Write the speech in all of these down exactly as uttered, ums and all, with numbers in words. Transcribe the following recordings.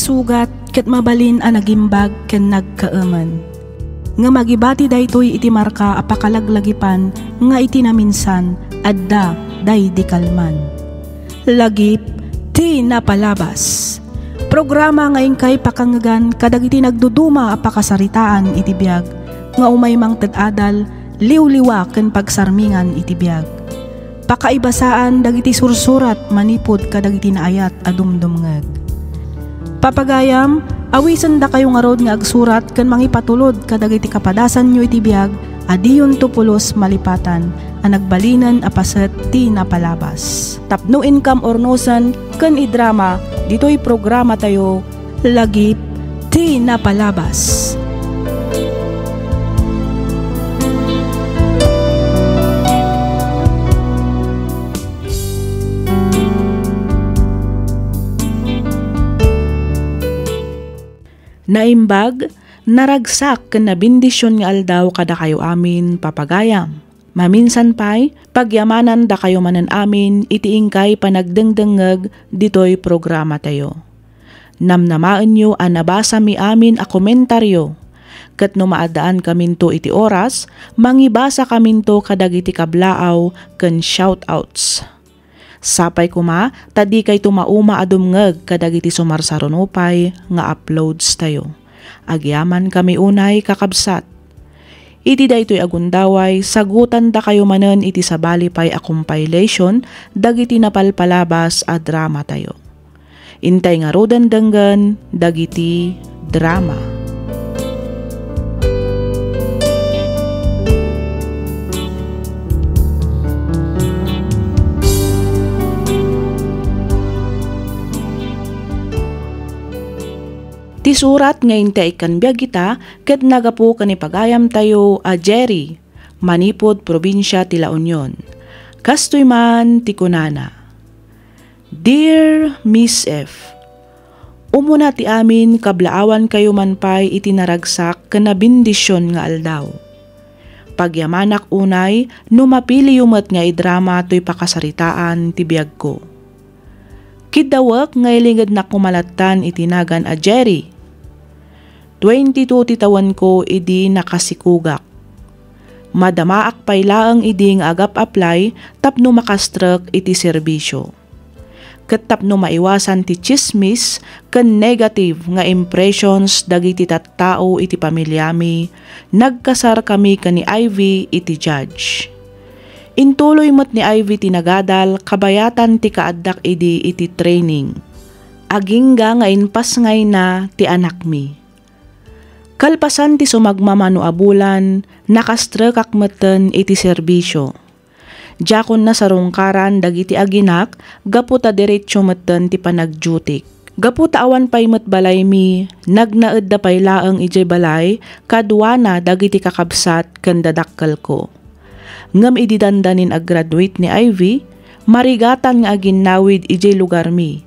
Sugat ket mabalin a nagimbag ken nagkaemen. Ngem agibati daytoy iti marka a pakalaglagipan nga iti naminsan, adda daydi kalman. Lagip ti napalabas. Programa nga inkay pakangngegan kadagiti nagduduma a pakasaritaan iti biag nga umay mangted adal, liwliwa ken pagsarmingan iti biag. Pakaibasaan dagiti sursurat manipud kadagiti naayat a dumdumngeg. Papagayam, awisendakayo ngarud nga agsurat ken mangipatulod kadagiti kapadasanyo iti biag a diyonto pulos malipatan a nagbalinen a paset ti napalabas. Tapno inkam urnosen ken idrama ditoy programatayo, Lagip ti napalabas. Naimbag, naragsak ken nabendision nga aldaw kadakayo amin, papagayam. Maminsan pay, pagyamanandakayo manen amin iti inkay panagdengdengngeg ditoy programatayo. Namnamaenyo a nabasami amin a komentario, ket no maaddaankaminto iti oras, mangibasakaminto kadagiti kablaaw ken shoutouts. Sapay koma ta dikayto mauma a dumngeg kadagiti sumarsarunupay nga uploadstayo. Agyamankami unay, kakabsat. Iti daytoy a gundaway, sagutandakayo manen iti sabali pay a compilation dagiti napalpalabas a dramatayo. Intay ngaruden denggen dagiti drama. Ti surat nga intay ikkan biag ita ket nagapu ken ni pagayamtayo a Jerry, manipud probinsia ti La Union. Kastoy man ti kunana, Dear Miss F, umuna ti amin, kablaawankayo man pay iti naragsak ken nabendision nga aldaw. Pagyamanak unay no mapiliyo met nga idrama toy pakasaritaan ti biagko. Kiddawek nga ilingednak koma lattan iti nagan a Jerry. Twenty-two ti tawenko idi nakasikugak. Madamaak pay laeng idi nga agap-apply tapno makastrek iti serbisio. Ket tapno maiwasan ti tsismis ken negative nga impressions dagiti tattao iti pamiliami, nagkasarkami ken ni Ivy iti judge. Intuloy met ni Ivy ti nagadal kabayatan ti kaaddak idi iti training. Agingga nga impasngayna ti anakmi. Kalpasan ti sumagmamano a bulan, nakastrekak metten iti serbisio. Diakon nasarungkaran dagiti aginak gapu ta derecho metten ti panagdiotik. Gapu ta awan pay met balaymi, nagnaedda pay laeng idiay balay kaduana dagiti kakabsat ken dadakkelko. Ngem idi dandanin a-graduate ni Ivy, marigatan nga aginnawid idiay lugarmi.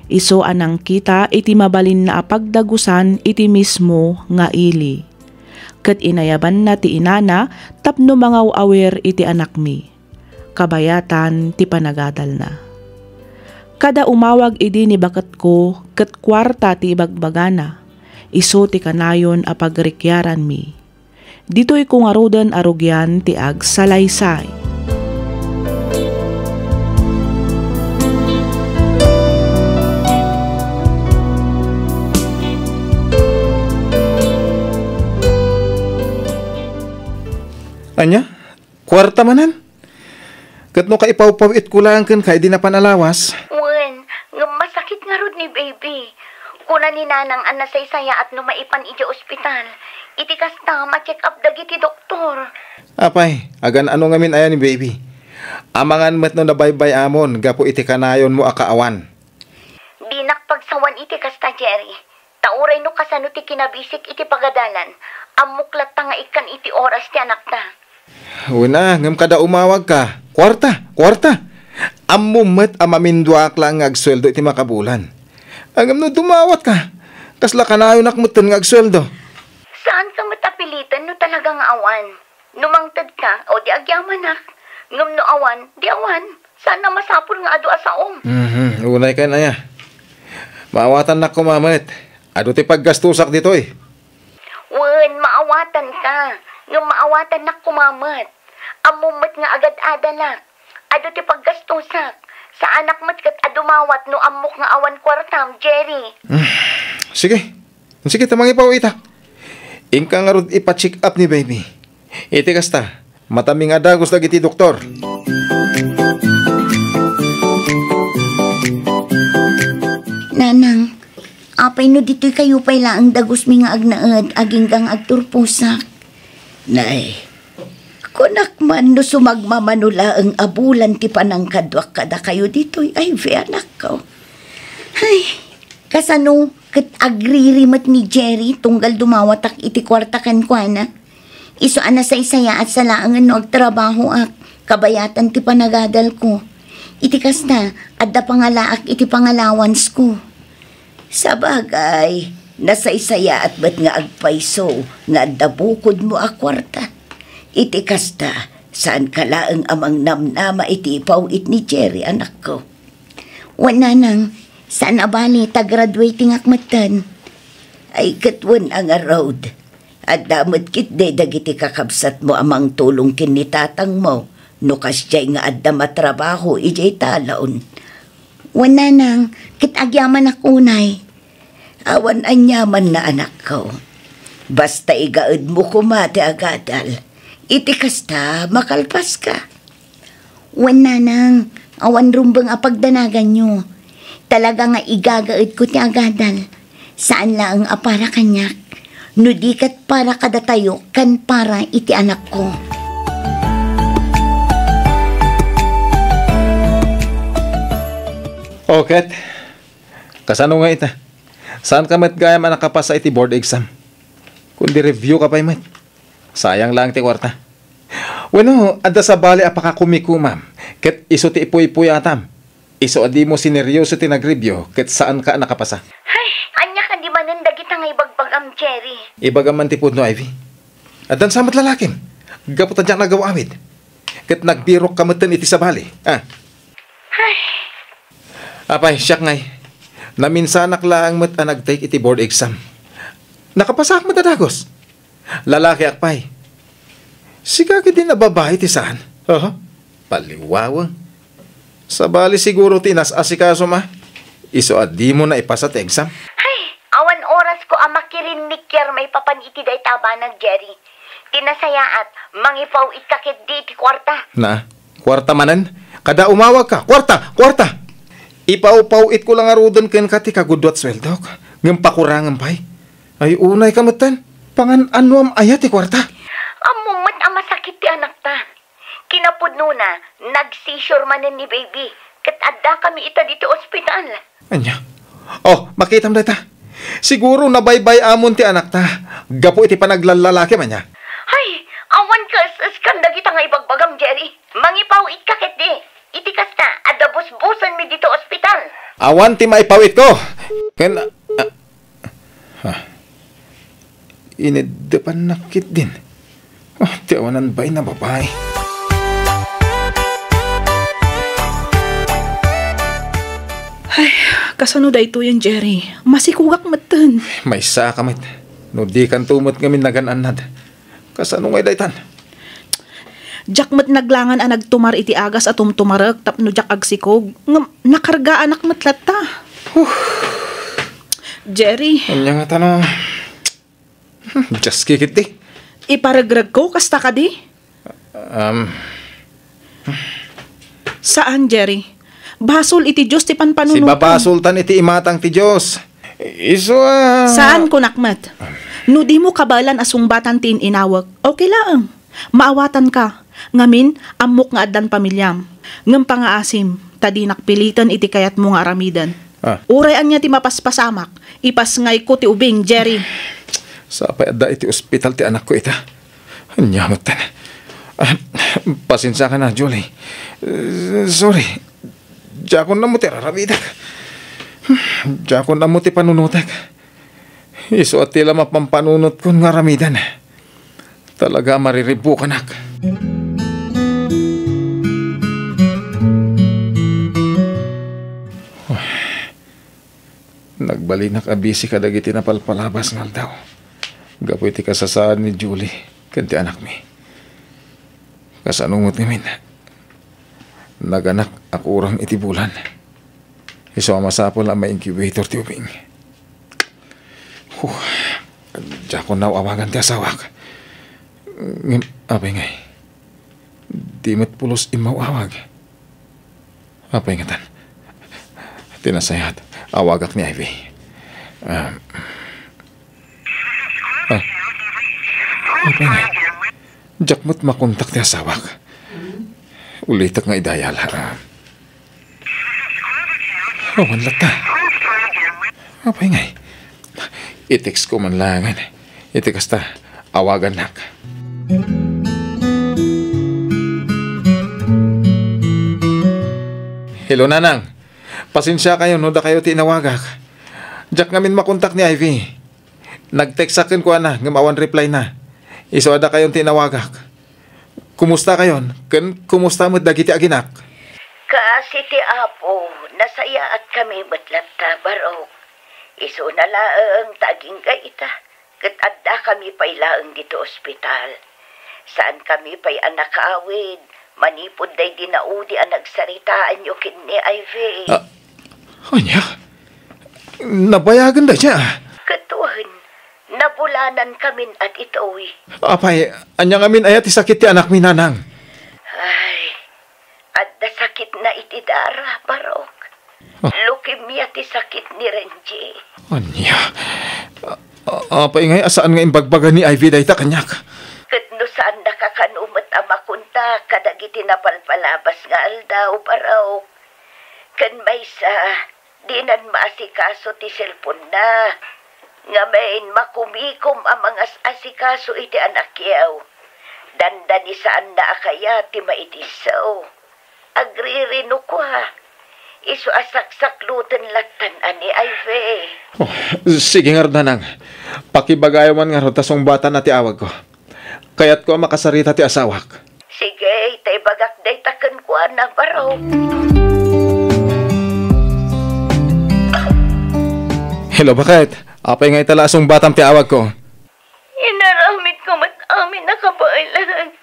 Isu a nangkita iti mabalinna a pagdagusan iti mismo nga ili. Ket inayabanna ti inana tapno mangaw-awir iti anakmi. Kabayatan ti panagadalna. Kada umawag idi ni baketko ket kuarta ti ibagbagana, isu ti kanayon a pagrikiaranmi. Ditoyko ngaruden a rugian ti agsalaysay. Ania? Kuarta manen? Ket no kaipawpaw-itko laeng kenka idi napan a lawas? Wen, ngem masakit ngarud ni baby. Kuna ni nanang a nasaysayaat no maipan idiay ospital. Iti kasta, ma-check up dagiti doktor. Apay, agan-ano ngamin aya ni baby? Amangan met no nabaybay-amon gapu iti kanayonmo a kaawan. Dinak pagsawan iti kasta, Jerry. Ta uray no kasano ti kinabisik iti pagadalan, ammok latta nga ikkan iti oras ti anakta. Wen a, ngem kada umawagka, kuarta, kuarta. Ammom met a maminduaak laeng nga agsueldo iti makabulan. Ngem no dumawatka, kasla kanayonak metten nga agsueldo? Saanka met a piliten no talaga nga awan. No mangtedka, o di agyamanak. Ngem no awan, di awan. Saan a masapul nga adu a saom. Mhm, unay ken aya. Maawatannak koma met. Adu ti paggastusak ditoy. Wen, maawatanka. Ngem maawatannak koma met. Ammom met nga agad-adalak. Adu ti paggastusak. Saanak met ket a dumawat no ammok nga awan kuartam, Jerry. Hmm. Sige. Sige, ta mangipaw ita. Inka ngarud ipa-check up ni baby. Iti kasta, matami nga dagus dagiti doktor. Nanang, apay no ditoy kayo pay laeng dagusmi nga agnaed, agingga nga agturposak? Nay, kunak man no sumagmamano laeng a bulan ti panangkaduak kadakayo ditoy, Ivy, anakko. Ay, kasano ket agriri met ni Jerry tunggal dumawatak iti kuarta kenkuana? Isu a nasaysayaat sa laengen no agtrabahoak, kabayatan ti panagadalko. Iti kasta, adda pangalaak iti pangalawansko. Sabagay, nasaysayaat met nga agpayso nga adda bukodmo a kuarta. Iti kasta, saanka laeng a mangnamnama iti ipaw-it ni Jerry, anakko. Wen, nanang, saan a bali ta graduatingak metten. Ay, ket wen a ngarud, adda met ketdi dagiti kakabsatmo a mangtulong ken ni tatangmo no kasdiay nga adda matrabaho idiay talon. Wen, nanang, ket agyamanak unay. Awan aniamanna, anakko. Basta igaedmo koma ti agadal. Iti kasta, makalpaska. Wen, nanang, awan rumbeng a pagdanaganyo. Talaga nga igagaedko ti agadal. Saan laeng a para kaniak, no di ket para kadatayo ken para iti anakko. O ket, kasano nga ita? Saanka met gayam a nakapasa iti board exam? Kundi review ka pay met. Sayang laeng ti kuarta. Wenno, adda sabali a pakakumikumam, ket isu ti ipuypuyatam. Isu a dimo sineryoso ti nag-review, ket saanka a nakapasa. Ay, ania kadi manen dagita nga ibagbagam, Jerry? Ibagam man ti pudno, Ivy. Addan sa met lalakim, gapu ta diak nagaw-awid. Ket nagbirokka metten iti sabali. Ah. Ay. Apay, siak ngay. Naminsanak laeng met a nag-take iti board exam. Nakapasaak met a dagus. Lalakiak pay. Sika ketdin a babai ti saan. Aha. Paliwawang. Sabali siguro ti nas-asikasom a. Isu a dimo naipasa ti exam. Ay, awan orasko a makirinnikiar maipapan iti dayta a banag, Jerry. Ti nasayaat, mangipaw-itka ketdi iti kuarta. Na, kuarta manen? Kada umawagka, kuarta! Kuarta! Ipawpaw-itko la ngaruden kenka ti kagudua ti sueldok, ngem pakurangem pay. Ay, unayka metten. Pangan-anuam aya ti kuarta? Ammom met a masakit ti anakta. Kinapudnona, nag-seizure manen ni baby, ket addakami ita ditoy ospital. Ania? Oh, makitam dayta. Siguro nabaybay-amon ti anakta gapu iti panaglallalaki, ania? Ay, awan kas-, kas-, kan dagita nga ibagbagam, Jerry. Mangipaw-itka ketdi. Iti kasta, adda busbusenmi ditoy ospital. Awan ti maipaw-itko. Ken, ah, Ha? Ineddepannak ketdin. Oh, ti awanan bain a babai. Ay, kasano daytoyen, Jerry? Masikogak metten. Maysaka met. No dikanto met ngamin nagan-annad. Kasano ngay daytan? Diak met naglangan a nagtumar iti agas a tumtumarek tapno diak agsikog. Ngem nakargaanak met latta. Huh. Jerry. Ania nga tano? Hmm, just kikit di. Iparegregko, kasta kadi? Um. Saan, Jerry? Basol iti Dios ti panpanunotam. Sibabasoltan iti imatang ti Dios. Isu a... Saan, kunak met. No dimo kabaelan a sungbatan ti in-inawek, okay laeng. Maawatanka. Ngamin, ammok nga addan pamiliam. Ngem pangaasim, ta dinak piliten iti kayatmo nga aramiden. Ah. Uray ania ti mapaspasamak, ipasngayko ti ubing, Jerry. Sapay adda iti ospital ti anakko ita. Ania metten. Ah, pasensiaka na, Julie. Eh, sorry. Diakon ammo ti araramidek. Diakon ammo ti panunotek. Isu a ti la mapampanunotko nga aramiden. Talaga a mariribbukanak. Nagbalinak a busy kadagiti napalpalabas nga aldaw gapu iti kasasaan ni Julie ken ti anakmi. Kasano met ngamin, naganak a kuram iti bulan. Isu a masapul a ma-incubator ti ubing. Huh. Diakon naaw-awagan ti asawak. Ngem, apay ngay? Di met pulos immaw-awag. Apay ngatan? Ti nasayaat, awagak ni Ivy. Ah. Ah. Apay ngay? Diak met makontak ti asawak. Ulitek nga i-dial. Ah. Awan latta. Apay ngay? I-text ko man laengen. Iti kasta, awagannak. Hello, Nanang. Pasensiakayo no dakayo ti inawagak. Diak ngamin makontak ni Ivy. Nag-text-ak kenkuana ngem awan reply-na. Isu a dakayon ti inawagak. Kumustakayon ken kumusta met dagiti aginak? Kaasi ti Apo, nasayaatkami met latta, Barok. Isuna laeng ta agingga ita, ket addakami pay laeng ditoy ospital. Saankami pay a nakawid manipud daydi naudi a nagsaritaanyo ken ni Ivy. Ah, ania? Nabayagen dayta? Ket wen, nabulanankamin a ditoy. Apay, ania ngamin aya ti sakit ti anakmi, Nanang? Ay, adda sakitna iti dara, Barok. Ah. Leukemia ti sakit ni Renji. Ania? A-, a-, apay ngay a saan nga imbagbaga ni Ivy dayta kaniak? Ket no saannaka kano met a makontak kadagiti napalpalabas nga aldaw, Barok. Ken maysa, dinan maasikaso ti cellphone-na. Ngamin, makumikom a mangas-asikaso iti anakyo. Dandani saanna a kayat ti maidisso. Agririno kua. Isu a saksakloten lattan a ni Ivy. Oh, sige ngarud, Nanang. Pakibagayo man ngarud ta sungbatanna ti awagko. Kayatko a makasarita ti asawak. Sige, ta ibagak dayta kenkuana, Barok. Hello, baket? Apay ngay ta la a sungbatam ti awagko? Inaramidko met amin a kabaelan,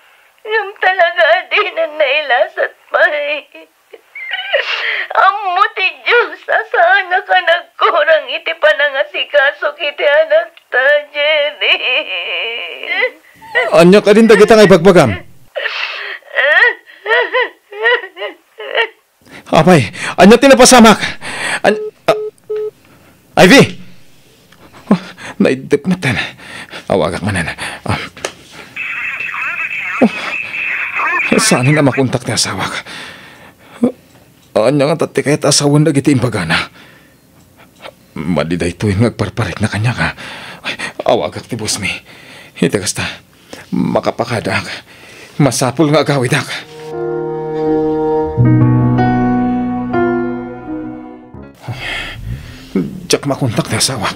ngem talaga a dinan nailasat pay. Ammo ti Dios a saannak a nagkurang iti panangasikasok iti anakta, Jerry. Ania kadin dagita nga ibagbagam? Apay, ania ti napasamak? An-, ah, Ivy! Oh, naiddep metten. Awagak manen. Ah. Oh, saanen a makontak ti asawak. Ania ngata ti kayat a sawen dagiti imbagana? Madi daytoy nga agparparikna kaniak, a. Awagak ti bosmi. Iti kasta, makapakadak. Masapul nga agawidak. Diak makontak ti asawak.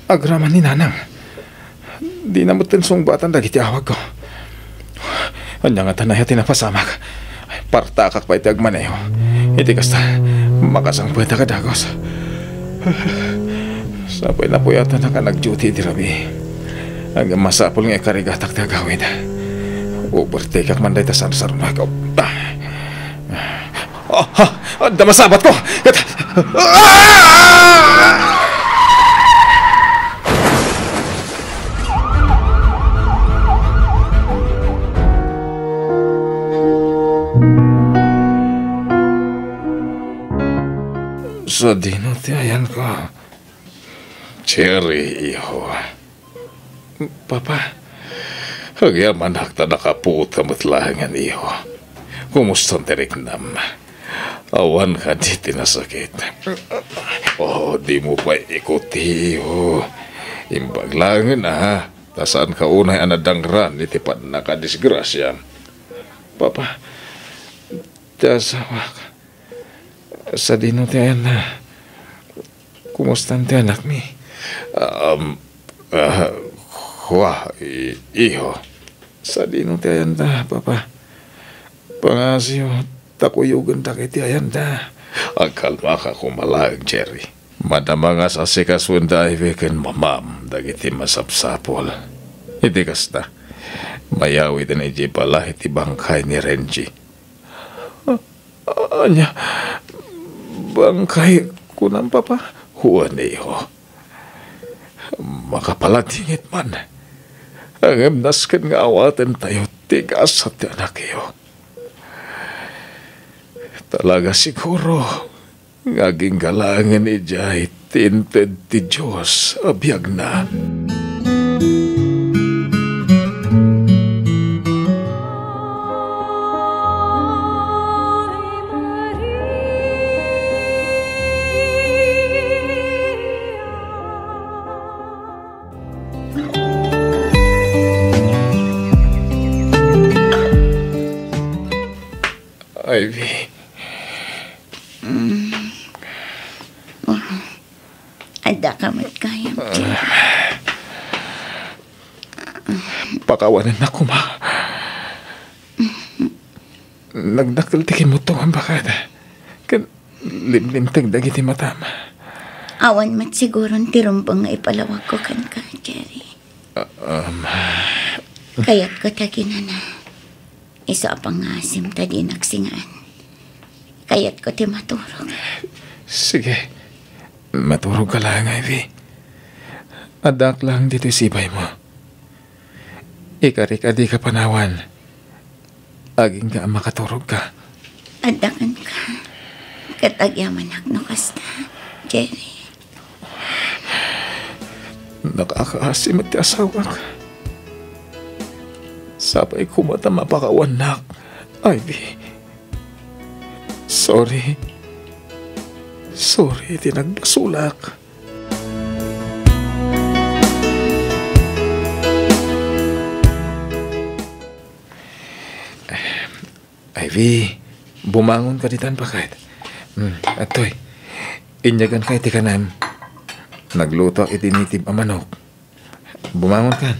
Agraman ni Nanang. Dina metten sungbatan dagiti awagko. Ania ngata aya ti napasamak? Partakak pay ti agmaneho. Iti kasta, makasangpetak a dagus. Sapay napuyatanak a nag-duty idi rabii. Ngem masapul nga ikarigatak ti agawid. Overtake-ak man dayta sarsarmek. Ah! Ah! Ah! Adda masabatko! Ket, ah! Sadino ti ayanko? Jerry, iho. Papa, agyamanak ta nakapuotka met laengen, iho. Kumustan ti riknam? Awan kadi ti nasakit? Oh, dimo pay ikuti, iho. Imbag laengen, a, ta saanka unay a nadangran iti pannakadisgrasiam. Papa, ti asawak, sadino ti ayanna? Kumustan ti anakmi? Um, ah, kua, i-, iho. Sadino ti ayanda, Papa? Pangngasiyo, ta kuyogendak iti ayanda. Agkalmaka koma laeng, Jerry. Madama nga sasikasoen da Ivy ken mamam dagiti masapsapul. Iti kasta, mayawiden idiay balay ti bangkay ni Renji. A-, ania? Bangkay, kunam, Papa? Wen, iho. Makapaladingit man. Ngem nasken nga awatentayo ti gasat ti anakyo. Talaga siguro nga agingga laengen idiay ti inted ti Dios a biagna. Ivy. Mm. Addaka met gayam, Jerry. Pakawanennak koma. Nagdakkel ti kimmutongam, baket. Ken limlimteg dagiti matam. Awan met siguron ti rumbeng nga ipalawagko kenka, Jerry. Ah, um. Kayatko ti aginana. Isu a pangngaasim ta dinak singaan. Kayatko ti maturog. Sige. Maturogka laeng, Ivy. Addaak laeng ditoy sibaymo. Ikarik a dika panawan. Agingga a makaturogka. Adda kenka. Ket agyamanak no kasta, Jerry. Nakakaasi met ti asawak. Sapay koma ta mapakawannak, Ivy. Sorry. Sorry iti nagbasolak. Ivy, bumangonka ditan, baket. Hmm, adtoy. Inyaganka iti kanem. Naglutoak iti native a manok. Bumangonkan.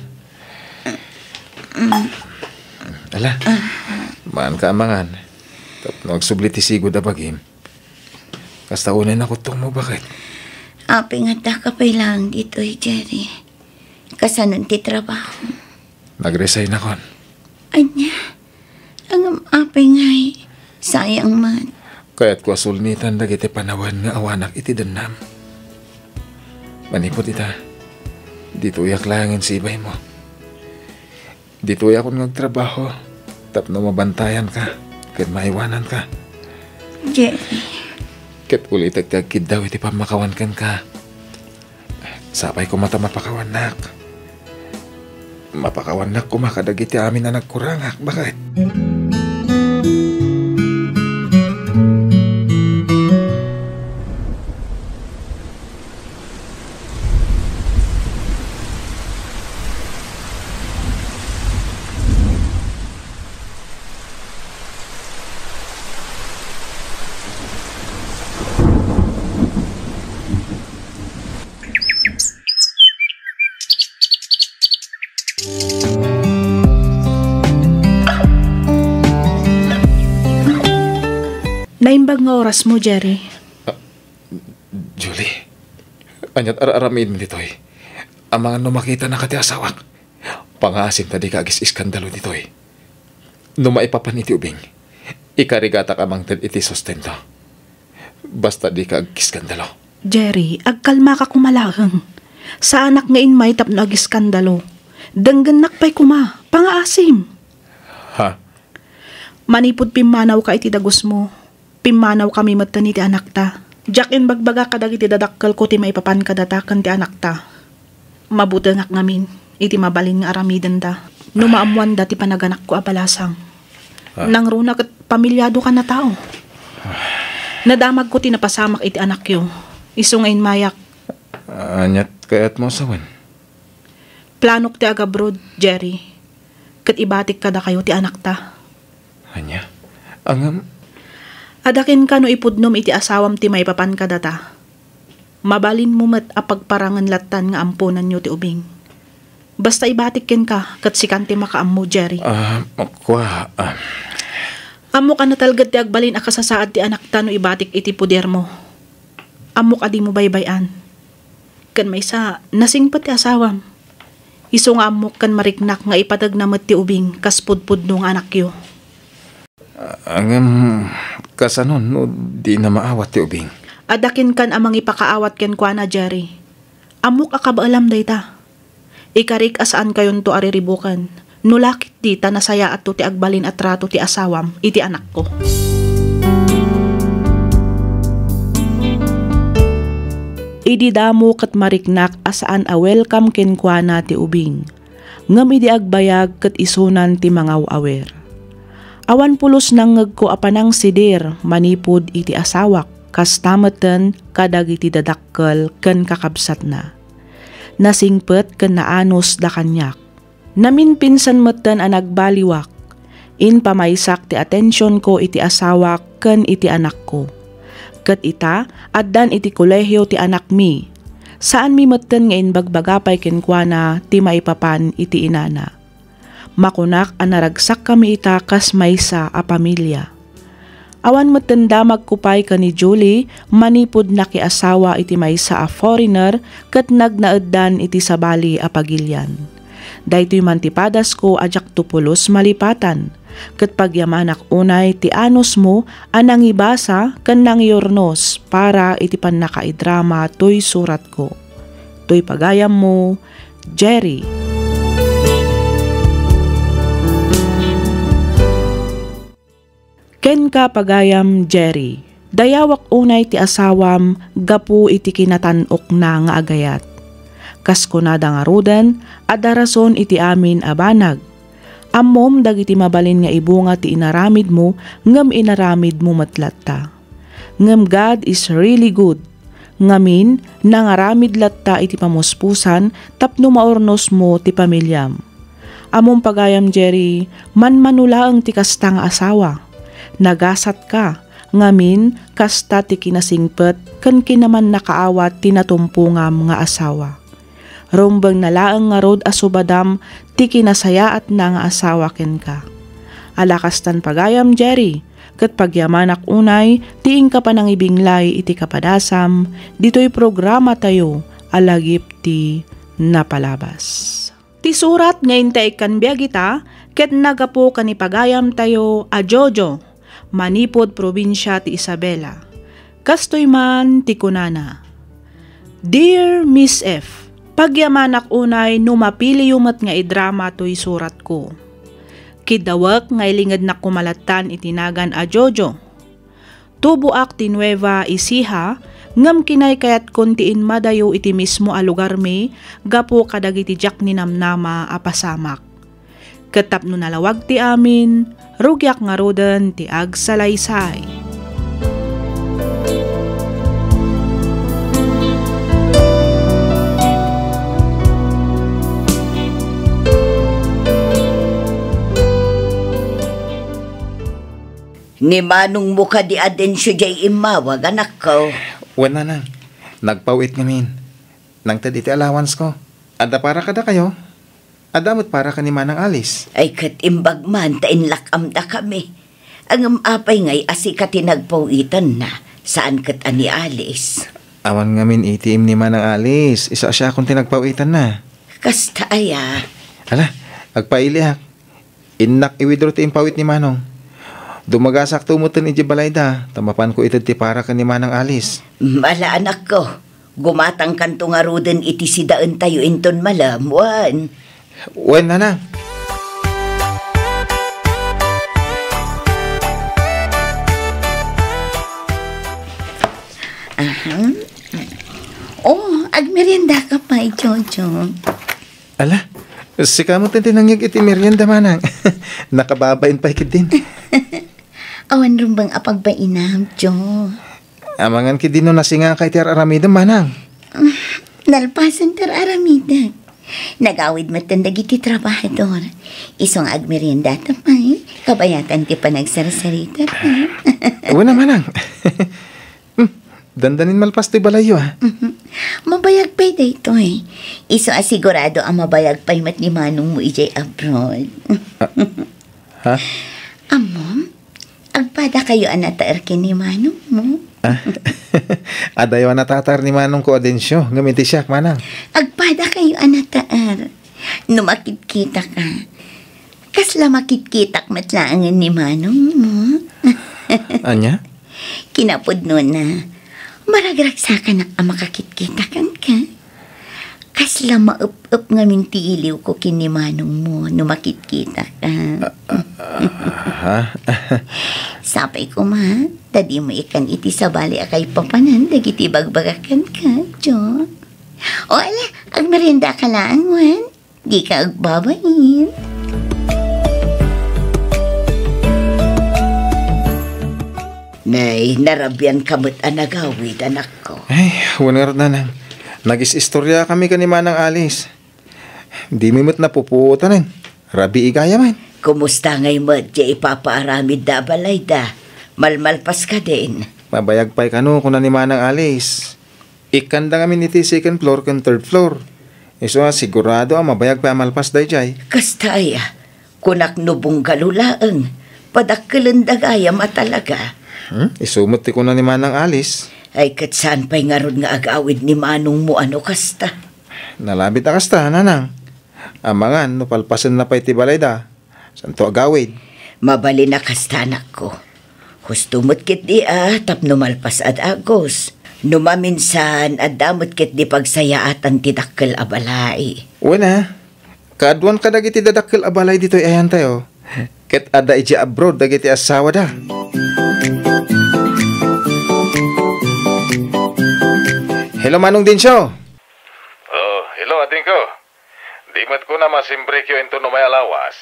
Ala, maanka a mangan. Tapno agsubli ti sigud a bagim. Kasta unay nakutongmo, baket. Apay nga addaka pay laeng ditoy, Jerry? Kasanon ti trabaho? Nag-resignakon. Ania? Ngem apay ngay? Sayang met. Kayatko a sulnitan dagiti panawen nga awanak iti dennam. Manipud ita, ditoyak laengen sibaymo. Ditoyakon nga agtrabaho tapno mabantayanka ken maiwananka. Jerry. Ket ulitek ti agkiddaw iti pammakawan kenka. Sapay koma ta mapakawannak. Mapakawannak koma kadagiti amin a nagkurangak, baket. Naimbag nga orasmo, Jerry. Ah, Julie, ania't ar-aramidem ditoy? Amangan no makitanaka ti asawak. Pangaasim ta dika agis-iskandalo ditoy. No maipapan iti ubing, ikarigatak a mangted iti sustento. Basta dika agkiskandalo. Jerry, agkalmaka koma laeng. Saanak nga immay tapno agiskandalo. Denggennak pay koma. Pangaasim. Ha? Manipud pimmanawka iti dagusmo, pimmanawkami metten iti anakta. Diak imbagbaga kadagiti dadakkelko ti maipapan kadata ken ti anakta. Mabutengak ngamin iti mabalin nga aramidenda no maammoanda ti panaganakko a balasang. Ah. Nangruna ket pamilyado kan a tao. Nadamagko ti napasamak iti anakyo. Isu nga immayak. Ania't kayatmo a sawen? Planok ti agabroad, Jerry. Ket ibatik kadakayo ti anakta. Ania? Ngem? Adda kenka no ipudnom iti asawam ti maipapan kadata. Mabalinmo met a pagparangen lattan nga amponanyo ti ubing. Basta ibatik kenka ket sikan ti makaammo, Jerry. Ah, kua, ah. Ammok a natalged ti agbalin a kasasaad ti anakta no ibatik iti podermo. Ammok a dimo baybay-an. Ken maysa, nasingpet ti asawam. Isu nga ammok ken mariknak nga ipateg na met ti ubing kas pudpudno nga anakyo. Ah, ngem kasano no di na maawat ti ubing? Adda kenkan a mangipakaawat kenkuana, Jerry. Ammok a kabaelam dayta. Ikarik a saankayonto a riribuken, no la ketdi ta nasayaatto ti agbalin a trato ti asawam iti anakko. Idi damo ket mariknak a saan a welcome kenkuana ti ubing, ngem idi agbayag ket isunan ti mangaw-awer. Awan pulos nangngegko a panangsidir manipud iti asawak, kasta metten kadagiti dadakkel ken kakabsatna. Nasingpet ken naanusda kaniak. Naminpinsan metten a nagbaliwak. Impamaysak ti atensionko iti asawak ken iti anakko. Ket ita, addan iti kolehio ti anakmi. Saanmi metten nga imbagbaga pay kenkuana ti maipapan iti inana. Makunak a naragsakkami ita kas maysa a pamilia. Awan metten damagko pay ken ni Julie manipud nakiasawa iti maysa a foreigner ket nagnaeddan iti sabali a pagilian. Daytoy man ti padasko a diakto pulos malipatan, ket pagyamanak unay ti anusmo a nangibasa ken nangiurnos para iti pannakaidrama toy suratko. Toy pagayammo, Jerry. Kenka, pagayam Jerry, dayawak unay ti asawam gapu iti kinatan-okna nga agayat. Kas kunada ngaruden, adda rason iti amin a banag. Ammom dagiti mabalin nga ibunga ti inaramidmo, ngem inaramidmo met latta. Ngem God is really good. Ngamin, nangaramid latta iti pamuspusan tapno maurnosmo ti pamiliam. Ammom, pagayam Jerry, manmano laeng ti kasta nga asawa. Nagasatka, ngamin, kasta ti kinasingpet ken kinamannakaawat ti natumpongam nga asawa. Rumbengna laeng ngarud a subadam ti kinasayaatna nga asawa kenka. Ala kastan, pagayam Jerry, ket pagyamanak unay ti inka panangibinglay iti kapadasam ditoy programatayo a Lagip ti Napalabas. Ti surat nga intay ikkan biag ita ket naggapu ken ni pagayamtayo a Jojo, manipud probinsia ti Isabela. Kastoy man ti kunana, "Dear Miss F, pagyamanak unay no mapiliyo met nga idrama toy suratko. Kiddawek nga ilingednak koma lattan iti nagan a Jojo. Tuboak ti Nueva Ecija, ngem kinaykayatkon ti immadayo iti mismo a lugarmi gapu kadagiti diak ninamnama a pasamak. Ket tapno nalawag ti amin, rugiak ngaruden ti agsalaysay." Ni manongmo kadi a Dencio diay immawag, anakko? Wen, nanang. Nagpaw-it ngamin. Nangted iti allowance ko. Adda para kadakayo? Adda met para ken ni Manang Alice? Ay, ket imbag man ta inlak-amdakami. Ngem apay ngay a sika ti nagpaw-itanna, saan ket a ni Alice? Awan ngamin A T M ni Manang Alice. Isu a siakon ti nagpaw-itanna. Kasta aya? Ala, agpailiak. Innak i-withdraw ti impaw-it ni Manong. Dumagasakto metten idiay balayda, ta mapanko ited ti para ken ni Manang Alice. Ala, anakko, gumatangkanto ngaruden iti sidaentayo inton malem, wen? Wen, nanang. Aha. Oh, agmeriendaka pay, Jojo. Ala, sika met ti nangyeg iti merienda, manang. Nakababain pay ketdin. Awan rumbeng a pagbainam, Jo. Amangan ketdin no nasingaka iti ar-aramidem, manang. Nalpasen ti ar-aramidek. Nagawid metten dagiti trabahador. Isu nga agmeriendata pay, kabayatan ti panagsarsarita pay. Wen a, manang. Hmm, dandanin malpas ti balayyo, a. Mhm. Mabayag pay daytoy. Isu a sigurado a mabayag pay met ni manongmo idiay abroad. Ah, ha? Ammom, agpadakayo a nataer ken ni manongmo. Adayo a natatar ni Manongko a Dencio, ngem iti siak, manang. Agpadakayo a nataar. No makitkita ka, kasla makitkitak met laengen ni manongmo. Ania? Kinapudnona, maragragsakanak a makakitkita kenka. Kasla maep-ep ngamin ti iliwko ken ni manongmo no makitkita ka. Ah, ah, ah, ha? Sapay koma, ta dimo ikkan iti sabali a kaipapanan dagiti ibagbaga kenka, Jo. O, ala, agmerienda ka laeng, wen? Dika agbabain. Nay, narabian ka met a nagawid, anakko. Ay, wen ngarud, nanang. Nagis-istoriakami ken ni Manang Alice. Dimi met napupuotanen. Rabii gayam. Kumusta ngay met diay ipapaaramidda a balayda? Malmalpas kadin? Mabayag pay kano, kuna ni Manang Alice. Ikkanda ngamin iti second floor ken third floor. Isu a sigurado a mabayag pay a malpas daydiay. Kasta aya, kunak no bungalo laeng, padakkelenda gayam a talaga. Hmm? Isu met ti kuna ni Manang Alice. Ay, ket saan pay ngarud nga agawid ni manongmo a no kasta? Nalabit a kasta, nanang. Amangan no palpasenna pay ti balayda, santo agawid. Mabalin a kasta, anakko. Husto met ketdi a tapno malpas a dagus. No maminsan, adda met ketdi pagsayaatan ti dakkel a balay. Wen a, kaaduan kadagiti dadakkel a balay ditoy ayantayo, ket adda idiay abroad dagiti assawada. Hello, Manong Dencio. Oh, hello, adingko. Di met kuna masimbrekyo inton umay a lawas.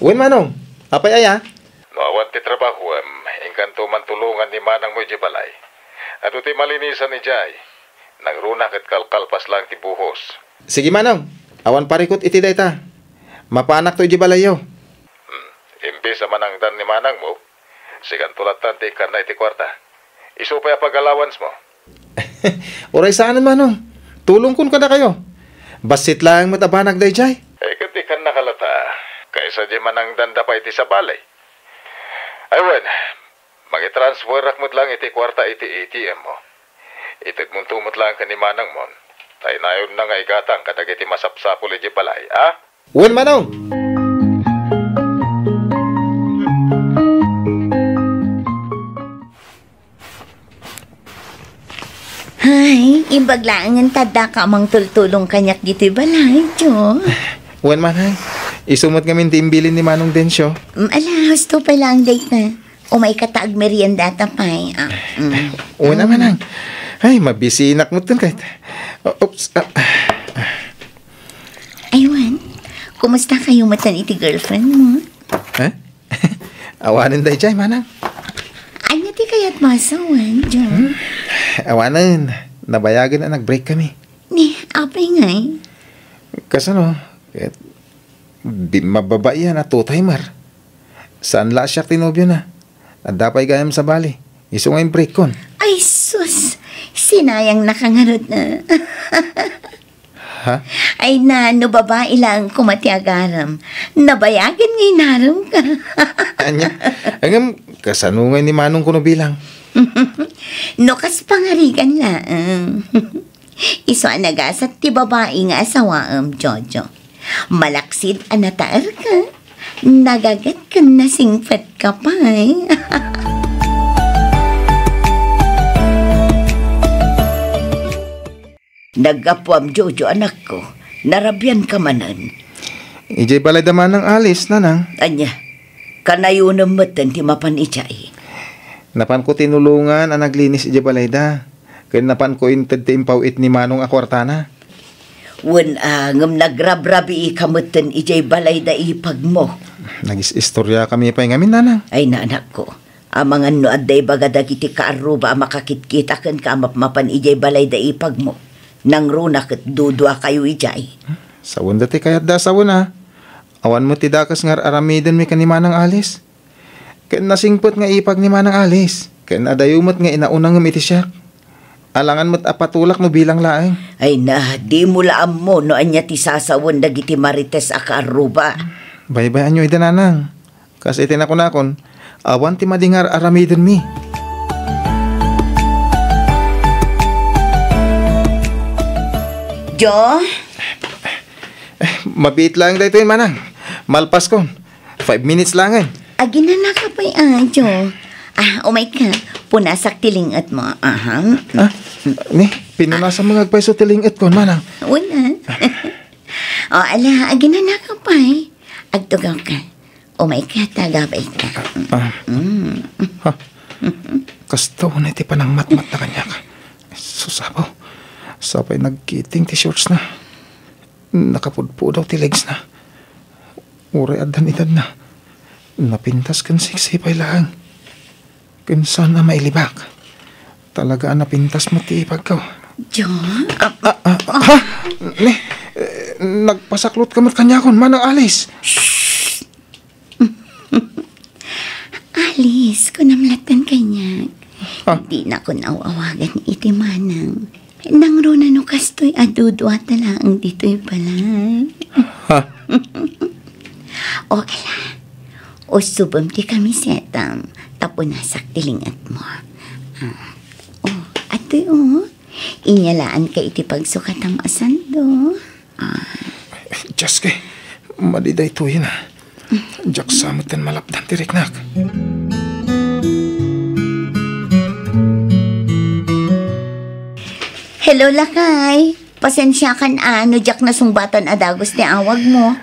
Wen, manong. Apay aya? No awan ti trabahoem, inkanto man tulongan ni manangmo idiay balay. Adu ti malinisan idiay. Nangruna ket kalkalpas laeng ti buhos. Sige, manong. Awan parikut iti dayta. Mapaanakto idiay balayyo. Hmm. Imbes a manangdan ni manangmo, sikanto lattan ti ikkanna iti kuarta. Isu pay a pag-allowance mo. Uray saanen, manong. Tulongkon kadakayo. Bassit laeng met a banag daydiay. Eh, ket ikkannaka latta, kaysa diay manangdanda pay iti sabali. Ay wen, mangitransferak met laeng iti kuarta iti A T M mo. Itedmonto met laeng ken ni manangmon. Taynayonna nga igatang kadagiti masapsapul idiay balay, a? Wen, manong! Ay, imbag laengen ta addaka a mangtultulong kaniak ditoy balay, Jo. Wen, manang. Isu met ngamin ti imbilin ni Manong Dencio. Mm, ala, husto pay laeng dayta. Umayka ta agmeriendata pay. Ah, mm. Wen a, manang. Ay, mabisinak metten kayta. O-, oops. Ah, ah. Ay, wen, kumusta kayo metten iti girlfriend mo? Eh? Awanen daydiay, manang. Ania ti kayat masawen, Jo? Hmm? Awanen. Nabayagen a nag-break kami. Ni, apay ngay? Kasano? Ket di mababaian a two-timer. Saan la a siak ti nobiona. Adda pay gayam sabali. Isu nga in-breakkon. Ay, sus! Sinayang na ka ngarud, ah. Ha? Ay na, no babai laeng koma ti agaram, nabayagen nga inarem ka. Ania? Ngem, kasano nga ni manong kuno bilang? No kas pangarigan laeng. Isu a nagasat ti babai nga asawaem, Jojo. Malaksid a nataerka, nagaget ken nasingpetka pay. Naggapuam, Jojo, anakko. Narabianka manen. Idiay balay da manang Alice, nanang. Ania? Kanayonem metten ti mapan idiay. Napanko tinulongan a naglinis idiay balayda. Ken napanko inted ti impaw-it ni Manong a kuartana. Wen a, ngem nagrabrabiika metten idiay balay da ipagmo. Nagis-istoriakami pay ngamin, nanang. Ay, na, anakko. Amangan no adda ibaga dagiti kaarruba a makakitkita kenka a mapmapan idiay balay da ipagmo. Nangruna ket duduakayo idiay. Sawenda ti kayatda a sawen a. Awan met ti dakes nga ar-aramidenmi ken ni Manang Alice. Ken nasingpet nga ipag ni Manang Alice, ken adayo met nga inauna ngem iti siak. Alangan met a patulak no bilang laeng. Ay na, dimo la ammo no ania ti sasawen dagiti marites a kaarruba. Baybay-anyo ida, nanang. Kas iti nakunakon, awan ti madi nga ar-aramidenmi. Jo? Eh, mabiit lang daytoy, manang. Malpaskon. Five minutes lang, eh. Aginana ka pay, ah, Jo. Ah, umay ka. Punasak ti ling-et mo. Aha. Ah, ni, pinunasam nga agpayso ti ling-et ko, manang. Wala. O, ala, aginana ka pay. Agtugaw ka. Umay ka, tagabay ka. Ah. Mm. Ha? Kasto na iti panangmatmat na kaniak. Sus, Apo. Sapay nagkiting ti shorts na. Nakapudpudaw ti legs na. Uray addan edad na. Napintas ken sexy pay laeng. Ken saan a mailibak. Talaga a napintas met ti ipagko. John? Ah, ah, ha? Ni, eh, nagpasaklot ka met kaniakon, manang Alice. Alice, kunam latta kaniak. Ah? Dinakon aw-awagan iti manang. Nangruna no kastoy a duduata laeng ditoy balay. Ha? O, ala. Usubem ti kamisetam, ta punasak ti ling-et mo. Ah. O, atoy, o. Inyalaanka iti pagsukatam a sando. Ah. Ay, Diyos ko, madi daytoyen a. Diak sa met malapdan ti riknak. Hello, lakay. Pasensiakan a no diak nasungbatan a dagus ti awag mo.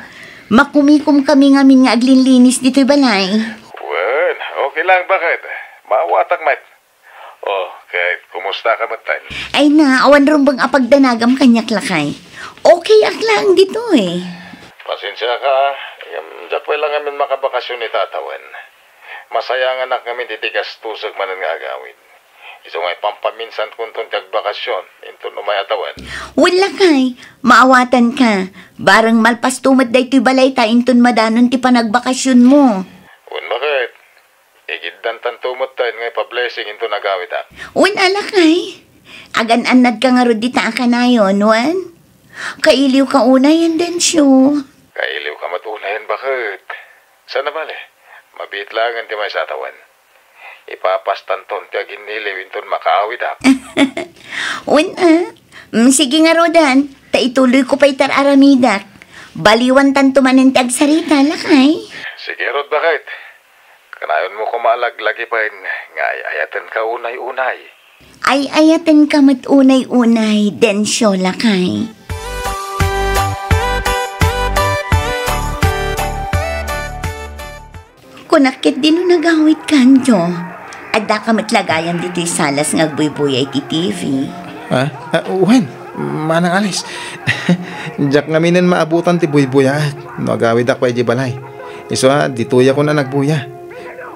Makumikom kami ngamin nga aglinlinis ditoy balay. Wen, okay lang, baket? Maawatak met. O, ket kumusta ka met, Tay? Ay na, awan rumbeng a pagdanagam kaniak, lakay. Okay ak laeng ditoy. Pasensiaka, ngem diak pay la ngamin makabakasyon ita a tawen. Masayanganak ngamin iti gastosek manen nga agawid. Isu nga ipampaminsankonton ti agbakasyon inton umay a tawen. Wen, lakay, maawatanka. Bareng malpasto met daytoy balayta inton madanon ti panagbakasyonmo. Wen, baket? Igiddantanto met tayen nga ipa-blessing inton agawidak. Wen, a, lakay. Agan-annadka ngarud dita a kanayon, wen? Kailiwka unayen, Dencio. Kailiwka met unayen, baket? Saan a bale, mabiit laengen ti maysa a tawen. Ipapastanton ti aginniliw inton makaawidak. Wen, a. Mm, sige ngaruden, ta ituloyko pay ti ar-aramidak. Baliwantanto manen ti agsarita, lakay. Sige ngarud, baket. Kanayonmo koma a laglagipen nga ay-ayatenka unay-unay. Ay-ayatenka met unay-unay, Dencio, lakay. Kunak ketdi no nagawidkan, Jo. Addaka met la gayam ditoy salas nga agbuybuya iti T V. Ah, ah, wen, Manang Alice. Diak ngaminen maabutan ti buybuyaak no agawidak pay idiay balay. Isu a, ditoyakon a nagbuya.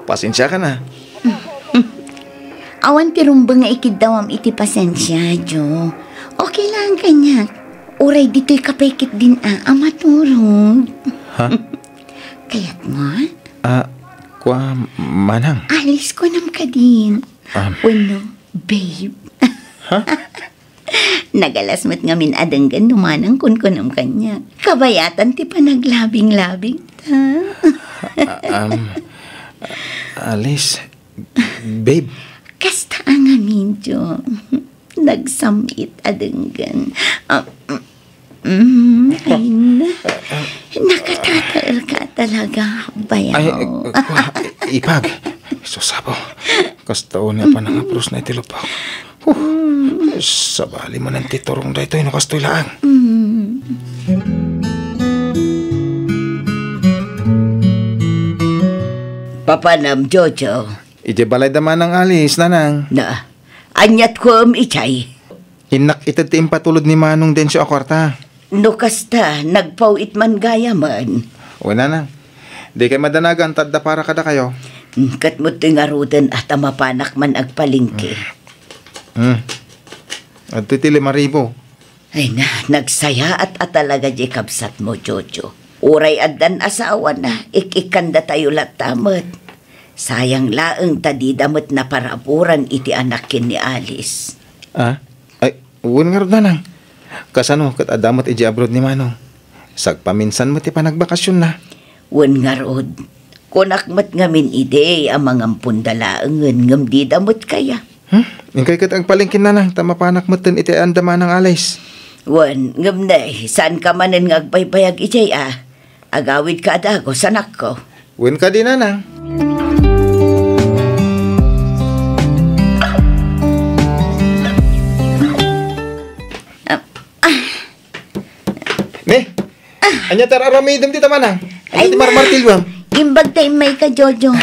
Pasensiakan a. Awan ti rumbeng nga ikiddawam iti pasensia, Jo. Okay lang kaniak. Uray ditoyka pay ketdin a, a maturog. Ha? Kayatmo? Ah, kua, manang. Alice, kunam kadin. Um. Wenno, babe. Ha? Nagalas met ngamin a denggen no manang kunkunam kaniak. Kabayatan ti panaglabing-labing ta. Ah, um, Alice, babe. Kasta a ngamin, Jo. Nagsam-it a denggen. Ah, mm, ay na. Nakatataerka talaga, bayaw. Ay, eh, kua, ipag. Sus, Apo. Kasta unay a panangapros na iti lupok. Huh. Sabali manen ti turong daytoy no kastoy laeng. Mm. Papanam, Jojo? Idiay balay da manang Alice, nanang. Na, aniat kuem idiay? Innak ited ti impatulod ni Manong Dencio a kuarta. No kasta, nagpaw-it man gayamen. Wen, nanang. Dikay madanagan ta adda para kadakayo. Hmm, ket met ti ngaruden a ta mapanak man agpalengke. Hmm. Adtoy ti lima ribu. Ay na, nagsayaat a talaga diay kabsatmo, Jojo. Uray addan asawana, ik-ikkandatayo latta met. Sayang laeng ta dida met naparaaburan iti anak ken ni Alice. Ah? Ay, wen ngarud, nanang. Kasano ket adda met idiay abroad ni Manong? Sagpaminsan met ti panagbakasionna. Wen ngarud, kunak met ngamin idi a mangamponda laengen ngem dida met kaya. Hmm? Inkay ket agpalengken, nanang, ta mapanak metten iti ayan da manang Alice. Wen, ngem ne, saanka manen nga agbaybayag idiay a? Agawidka a dagus, anakko. Wen kadi, nanang. Ah, ah. Ne? Ania ti ar-aramidem dita, manang? Ania ti marmartilyoam? Imbag ta immayka, Jojo.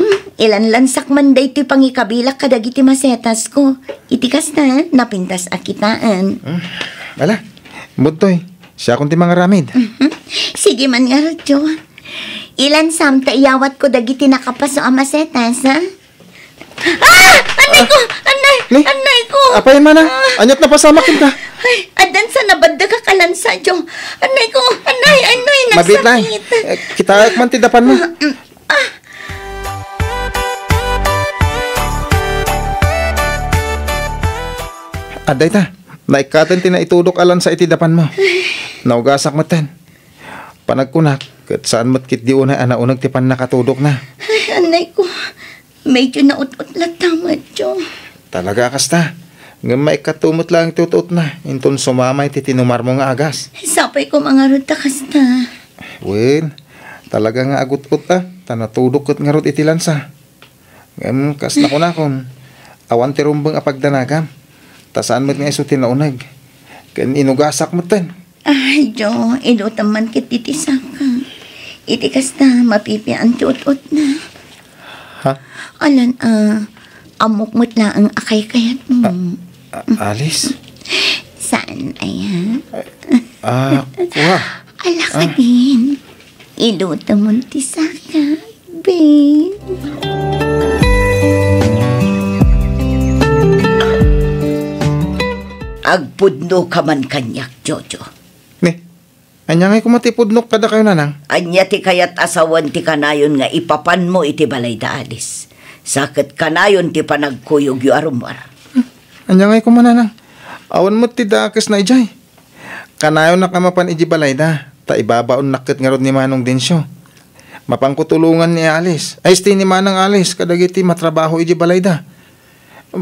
Hmm, ilanlansak man daytoy pangikabilak kadagiti masetasko. Iti kasta, napintas a kitaen. Hmm. Ala, budtoy. Siakon ti mangaramid. Mhm. Sige man ngarud, Jo. Ilansam ta iyawatko dagiti nakapaso a masetas, ha? Ah! Annay ko! Annay! Ni? Annay ko! Apay, manang? Ah. Aniat napasamak kenka? Ay, addan sa nabaddek a kalansa, Jo. Annay ko! Annay! Annay! Mabit lang. Nagsakit. Eh, kitaek man ti dapanmo. Ah, mm. Ah! Adda ita. Naikkaten ti naitudok a lansa iti dapanmo. Naugasak metten. Panagkunak, ket saan met ketdi unay a nauneg ti pannakatudokna. Ay, annay ko. Medyo naut-ot latta met, Jo. Talaga a kasta. Ngem maikkato met laeng ti ut-otna, inton sumamay ti tinumarmo nga agas. Sapay ko mangarud ta kasta. Wen, talaga nga agut-ot a, ta natudok ket ngarud iti lansa. Ngem kas nakunakon, awan ti rumbeng a pagdanagam, ta saan met nga isu ti nauneg. Ken inugasak metten. Ay, Jo, ilutem man ket iti saka. Iti kasta, mapipian ti ut-otna. Ha? Alan, ah, ammok met laeng a kaykayatmo. A, a, Alice? Saan aya? Ah, kua. Ala ka din. Ilutem man ti saka, babe. Agpudno ka man kaniak, Jojo. Ni, ania ngay koma ti pudnok kadakayo, nanang? Ania ti kayat a sawen ti kanayon nga ipapanmo iti balay da Alice? Sa ket kanayon ti panagkuyogyo a rummuar. Hmm, ania ngay koma, nanang? Awan met ti dakesna idiay. Kanayonnak a mapan idiay balayda, ta ibabaonnak ket ngarud ni Manong Dencio. Mapanko tulongan ni Alice, ay, isti ni Manang Alice, kadagiti matrabaho idiay balayda.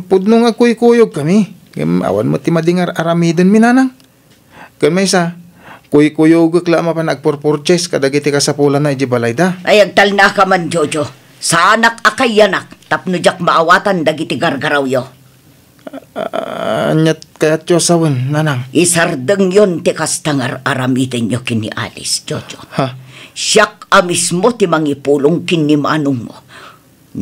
Pudno nga agkuykuyogkami, ngem awan met ti madi nga ar-aramidenmi, nanang. Ken maysa, kuykuyogek la a mapan agpurpurchase kadagiti kasapulanna idiay balayda. Ay, agtalnaka man, Jojo. Saanak a kayanak tapno diak maawatan dagiti gargarawyo. Ah, aniat kayatyo a sawen, nanang? Isardengyon ti kasta nga ar-aramidenyo ken ni Alice, Jojo. Ha? Siak a mismo ti mangipulong ken ni manongmo.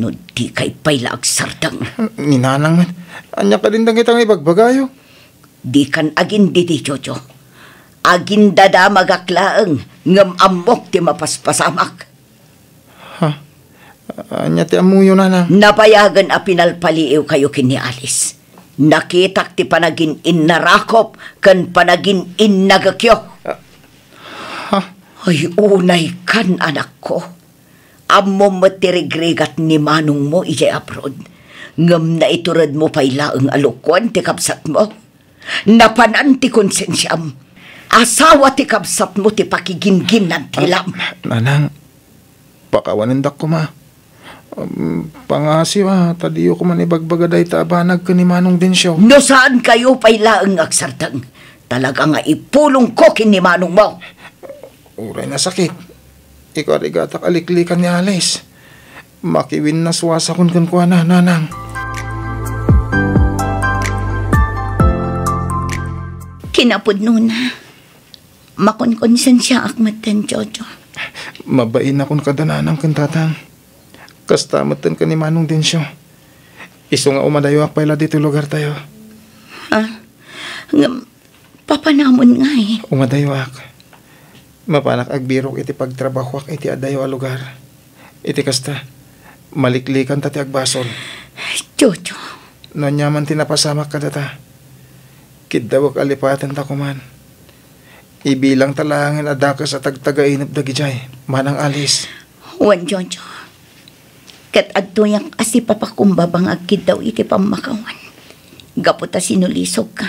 No dikay pay la agsardeng. Ni nanang met, ania kadin dagita nga ibagbagayo? Dikan agindidi, Jojo. Agindadamagak laeng, ngem ammok ti mapaspasamak. Ha? Ania ti ammoyo, nanang? Nabayagen a pinalpaliiwkayo ken ni Alice. Nakitak ti panagin-innarakop ken panagin-innagekyo. Ah, ha? Ay, unaykan, anakko. Ammom met ti rigrigat ni manongmo idiay abroad. Ngem naituredmo pay laeng a lukoen ti kabsatmo. Napanan ti konsensiam. Asawa ti kabsatmo ti pakigingginantilam. Ah, nanang, pakawanendak koma. Um, pangasiw a, ta diyo koma ibagbaga dayta a banag ken ni Manong Dencio. No saankayo pay laeng nga agsardeng, talaga nga ipulongko ken ni manongmo. Uray nasakit, ikarigatak a liklikan ni Alice. Makiwinnaswasakon kenkuana, nanang. Kinapudnona, makonkonsensiaak metten, Jojo. Mabainakon kada nanang ken tatang. Kasta metten ken ni Manong Dencio. Isu nga umadayoak pay la ditoy lugartayo. Ha? Ngem, papanamon ngay? Umadayoak. Mapanak agbirok iti pagtrabahoak iti adayo a lugar. Iti kasta, maliklikanta ti agbasol. Jojo. No aniaman ti napasamak kadata, kiddawek a lipatenta koman. Ibilangta laengen a dakes a tagtagainep dagidiay, Manang Alice. Wen, Jojo. Ket adtoyak a sipapakumbaba nga agkiddaw iti pammakawan. Gapu ta sinulisogka.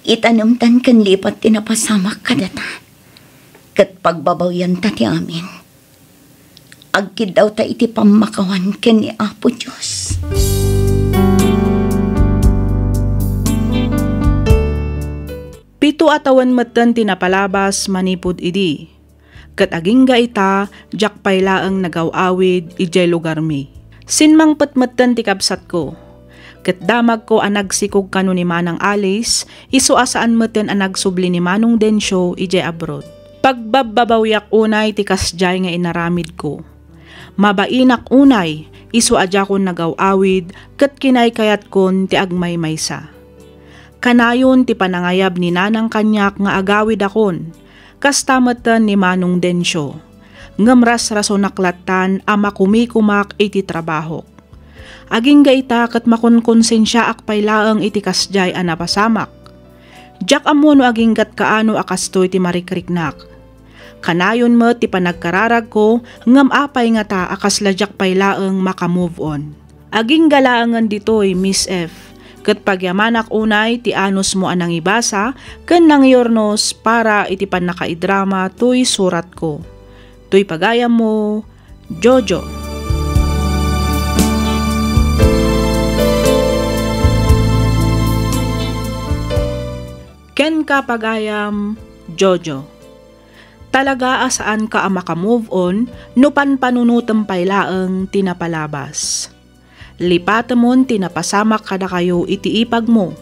Itanemtan ken lipat ti napasamak kadata, ket pagbabawianta ti amin. Agkiddawta iti pammakawan ken ni Apo Dios. Ito a tawen metten ti napalabas manipud idi. Ket agingga ita, diak pay laeng nagaw-awid idiay lugarmi. Simmangpet metten ti kabsatko. Ket damagko a nagsikog kano ni Manang Alice, isu a saan metten a nagsubli ni Manong Dencio idiay abroad. Pagbabbabawiak unay ti kasdiay nga inaramidko. Mabainak unay, isu a diakon nagaw-awid ket kinaykayatkon ti agmaymaysa. Kanayon ti panangayab ni Nanang kaniak nga agawidakon, kasta metten ni Manong Dencio. Ngem rasrasonak lattan a makumikumak iti trabahok. Agingga ita ket makonkonsensiaak pay laeng iti kasdiay a napasamak. Diak ammo no aginggat kaano a kastoy ti marikriknak. Kanayon met ti panagkararagko, ngem apay ngata a kasla diak pay laeng maka-move on? Agingga laengen ditoy, Miss F, ket pagyamanak unay ti anusmo a nangibasa ken nangiurnos para iti pannakaidrama toy suratko. Toy pagayammo, Jojo. Kenka, pagayam, Jojo. Talaga a saanka a maka-move on no panpanunotem pay laeng ti napalabas. Lipatemon ti napasamak kadakayo iti ipagmo.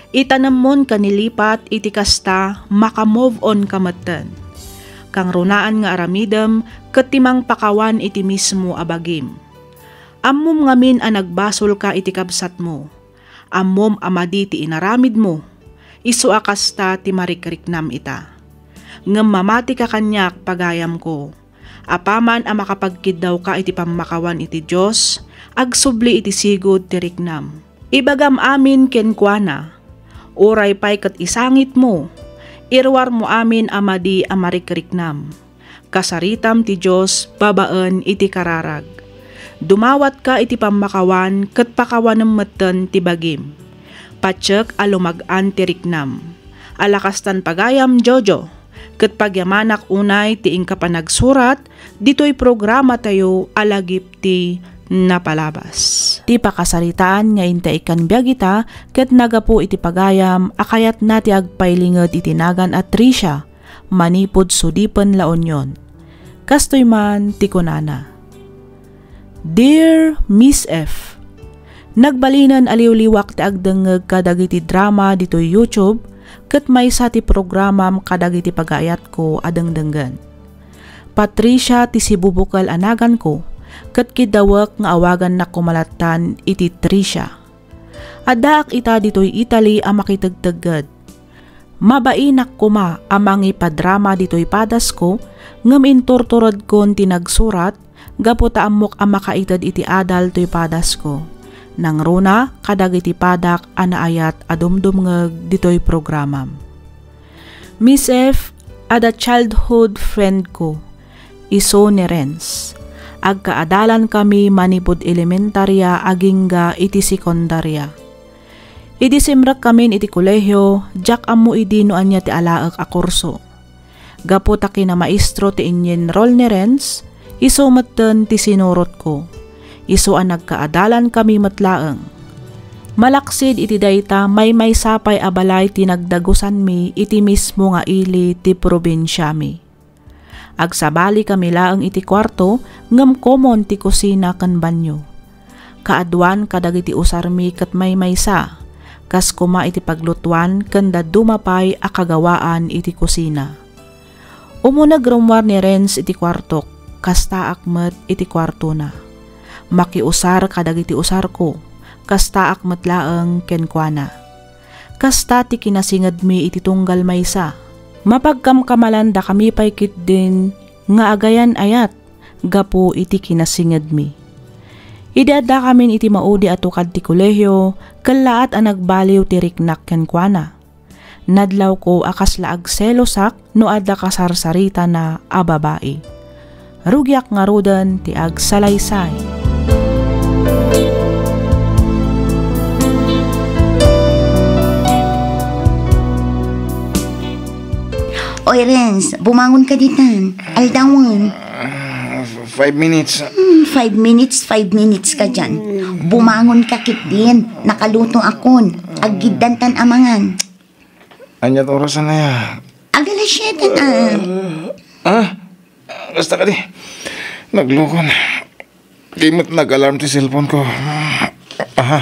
Itanemmon ken ilipat iti kasta, maka-move on ka metten. Kangrunaan nga aramidem ket ti mangpakawan iti mismo a bagim. Ammom ngamin a nagbasolka iti kabsatmo. Ammom a madi ti inaramidmo. Isu a kasta ti marikriknam ita. Ngem mamatika kaniak, pagayamko. Apaman a makapagkiddawka iti pammakawan iti Dios, agsubli iti sigud ti riknam. Ibagam amin kenkuana. Uray pay ket isangitmo, iruarmo amin a madi a marikriknam. Kasaritam ti Dios babaen iti kararag. Dumawatka iti pammakawan ket pakawanem metten ti bagim. Patiek a lumag-an ti riknam. Alakastan pagayam, Jojo, ket pagyamanak unay ti inka panagsurat ditoy programatayo a Lagip ti Napalabas. Ti pakasaritaan nga inta ikkan biag ita ket nagapu iti pagayam a kayatna ti agpailinged iti nagan a Tricia manipud sudipen La Union. Kastoy man ti kunana, Dear Miss F, nagbalinen a liwliwak ti agdengngeg kadagiti drama ditoy YouTube ket maysa ti programam kadagiti pagaayatko a dengdenggen. Patricia ti sibubukel a naganko, ket kiddawek nga awagannak koma lattan iti Tricia. Addaak ita ditoy Italy a makitegtegged. Mabainak koma a mangipadrama ditoy padasko, ngem inturturedkon ti nagsurat gapu ta ammok a makaited iti adal toy padasko. Nangruna kadagiti padak a naayat a dumdumngeg ditoy programam. Miss F, adda childhood friend ko, isu ni Renz. Agkaadalankami manipud elementaria agingga iti sekundaria. Idi simrekkamin iti kolehio, diak ammo idi no ania ti alaek a kurso. Gapu ta kinamaestro ti inyenrol ni Renz, isu metten ti sinurotko. Isu a nagkaadalankami met laeng. Malaksid iti dayta, maymaysa pay a balay ti nagdagusanmi iti mismo nga ili ti probinsiami. Agsabalikami laeng iti kuarto, ngem common ti kusina ken banio. Kaaduan kadagiti usarmi ket maymaysa, kas koma iti paglutuan ken dadduma pay a kagawaan iti kusina. Umuneg rummuar ni Renz iti kuartok, kastaak met iti kuartona. Makiusar kadagiti usarko, kastaak met laeng kenkuana. Kasta ti kinasingedmi iti tunggal maysa. Mapagkamkamalandakami pay ketdin nga agayan-ayat gapu iti kinasingedmi. Idi addakamin iti maudi a tukad ti kolehio, kellaat a nagbaliw ti riknak kenkuana. Nadlawko a kasla agselosak no adda kasarsaritana a babai. Rugiak ngaruden ti agsalaysay. Oy, Renz, bumangon ka ditan. Aldawen. Ah, f-, five minutes. Hmm, five minutes, five minutes ka dyan. Bumangon ka ketdin. Nakaluto akon. Aggiddan tan amangan. Ania ti orasen aya? Agalas siete na. Ah? Kasta kadi. Naglukon. Di met nag-alarm ti cellphone ko. Aha.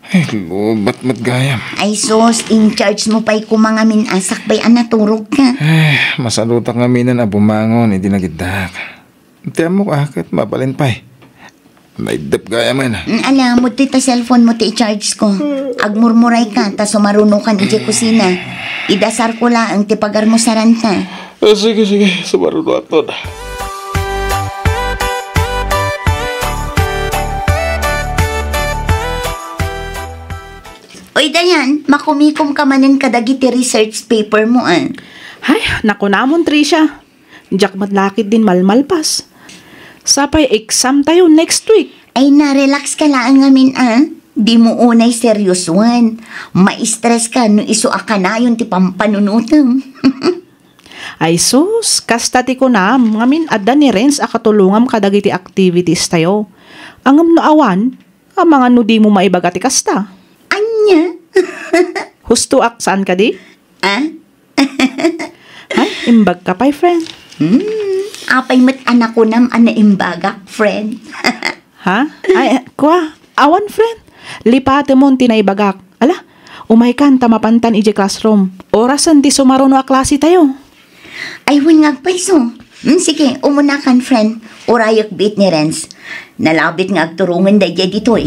Ay, lobat met gayam. Ay sus, in-charge mo pay koma ngamin a sakbay a naturogka. Ay, masalutak ngaminen a bumangon idi nagiddaak. Ti ammok a ket mabalin pay. Naiddep gayam. Mm, ala, mudtoy ta cellphone mo ti i-charge ko. Agmurmurayka ta sumarunokan idiay kusina. Idasarko laeng ti pagarmusaranta. Eh, sige, sige. Sumarunoakton. Oy, Dayan, makumikomka manen kadagiti research paper mo, ah. Ay, nakunamon, Tricia. Diak met la ketdin malmalpas. Sapay exam tayo next week. Ay, na-relax ka laeng ngamin, ah. Dimo unay seryosoen. Ma-stress ka no isu a kanayon ti pampanunotem. Ay sus, kasta ti kunam, ngamin adda ni Renz a katulongam kadagiti activities tayo. Ngem no awan, amangan no dimo maibaga ti kasta. Ania? Hustoak, saan kadi? Ah? Ay, imbagka pay, friend. Hmm, apay met a nakunam a naimbagak, friend? Ha? Ay, kua, awan, friend. Lipatemon ti naibagak. Ala, umaykan ta mapantan idiay classroom. Orasen ti sumaruno a klase tayo. Ay, wen nga agpayso. Hmm, sige, umunakan, friend. Urayek biit ni Renz. Nalabit nga agturongen daydiay ditoy.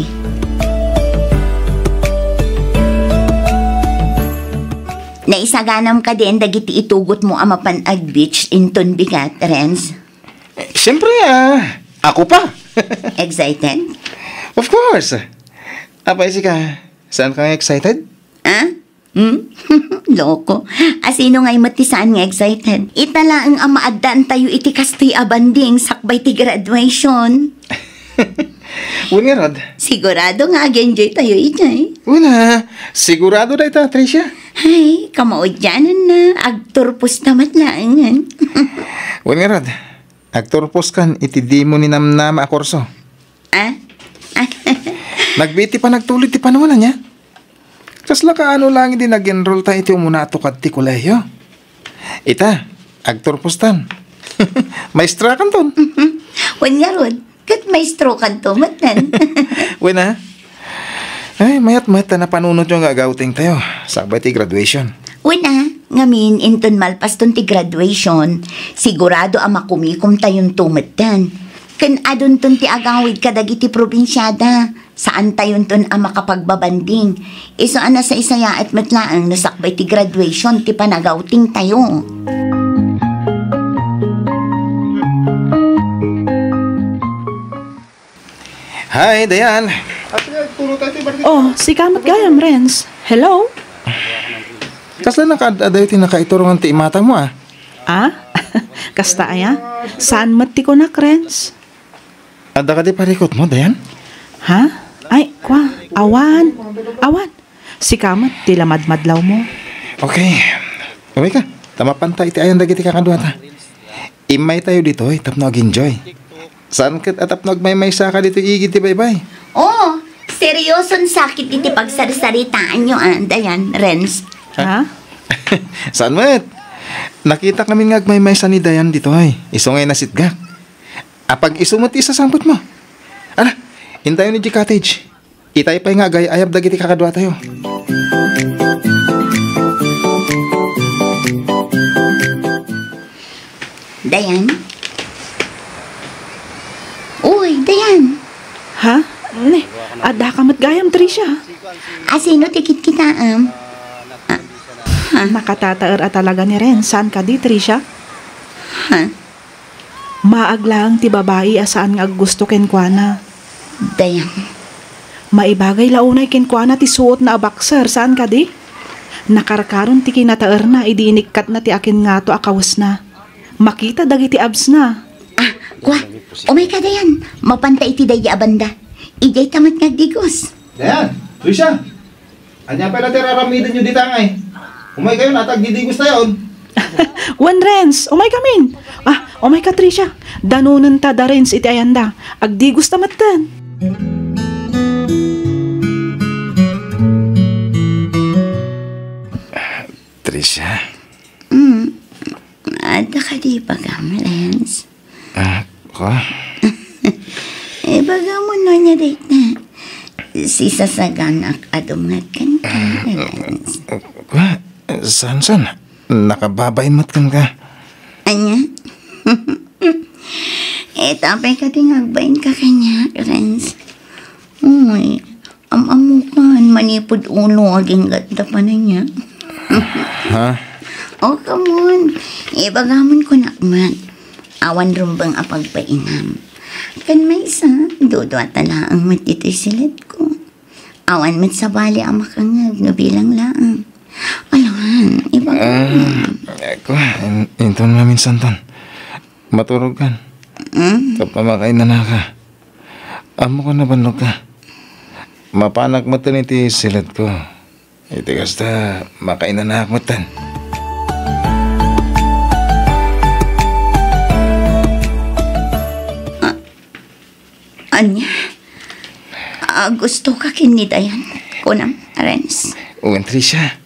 Naisaganam kadin dagiti itugotmo a mapan ag-beach inton bigat, Renz? Eh, siyempre, ah, ako pa. Excited? Of course. Apay sika, saan ka nga excited? Ah? Hmm? Loko. Asino ngay met ti saan nga excited? Ita laeng a maaddaantayo iti kastoy a banding sakbay ti graduation. Wen ngarud. Sigurado nga ag-enjoy tayo idiay. Wen a, sigurado dayta, Tricia. Ay, kamaudiananna. Agturposta met laengen. Wen ngarud. Agturposkan iti dimo ninamnama a kurso. Ah? Nagbiit ti panagtulid ti panungan, ania? Kasla kaano laeng idi nag-enrollta iti umunato kadti kolehiyo? Ita, agturpostan. Maestra kanton. Wen ngarud, ket maestro kanto metten. Wen a? Ay, mayat met ta napanunotyo nga agawting tayo, sakbay ti graduation. Wen a, ngamin inton malpaston ti graduation, sigurado a makumikom tayonto metten. Ken adunton ti agawid kadagiti probinsiada, saan tayonton a makapagbabanding. Isu a nasaysayaat met laeng no sakbay ti graduation ti panagawting tayo. Hi, Dayan. Ate, agturo tayo ti barkada. Oh, sika met gayam, Renz. Hello? Kasla nakaad-adayo ti nakaiturongan ti imata mo, ah? Ah? Kasta aya? Saan met ti kunak, Renz? Adda kadi parikut mo, Dayan? Ha? Ay, kua, awan. Awan. Sika met ti lamadmadlaw mo. Okay. Umayka, ta mapanta iti ayan dagiti kakaduata. Immaytayo ditoy tapno ag-enjoy. Saan ket a tapno agmaymaysa ka ditoy igid ti baybay? Oo, serioson sakit iti pagsarsaritaanyo, ah, Dayan, Renz. Ha? Saan met? Nakitak ngamin nga agmaymaysa ni Dayan ditoy. Isu ngay nasitgak. Apag-isu met ti isasangpet mo. Ala, intayon idiay cottage. Itay pay nga agay-ayab dagiti kakaduatayo. Dayan? Uy, Dayan! Ha? Ne, adda ka met gayam, Tricia? Asino ti kitkitaem? Ah, ha? Nakatataer a talaga ni Renz. Saan kadi, Tricia? Ha? Maag laeng ti babai a saan nga aggusto kenkuana. Dayang. Maibagay la unay kenkuana ti suotna a boxer, saan kadi? Nakarkaron ti kinataerna idi inikkatna ti akin ngato a kawesna. Makita dagiti absna. Ah, kua, umayka, Dayan. Mapanta iti daydi a banda. Idiay ta met nga agdigos. Dayan, Trisha. Ania pay la ti ar-aramidenyo dita ngay? Umaykayon, ta agdidigos tayon. Wen, Renz, umaykamin. Ah, umayka, Trisha. Danonenta da Renz iti ayanda. Agdigosta metten. Tricia? Hmm. Adda kadi ibagam, Renz? Ah, ko? Ibagam no ania dayta. Sisasaganak a dumngeg kenka, Renz. Ko? Saan, saan? Nakababain met kenka. Ania? Ita pay kadi nga agbainka kaniak, Renz. Uy, am-ammokan, manipud ulo, aginggatta pay ania. Ha? Oh, come on. Ibagam kunak met. Awan rumbeng a pagbainam. Ken maysa, dudua ta laeng met ditoy siled ko. Awan met sabali a makangngeg no bilang laeng. Alangan, ibagam. Ah, ko, in-, inton maminsan ton. Maturog kan. Hmm? Tapno makainanaka. Ammok a nabannogka. Mapanak metten iti siled ko. Iti kasta, makainanaak metten. Ah, ania? Ah, gustoka ken ni Dayan, kunam, Renz? Wen, Tricia.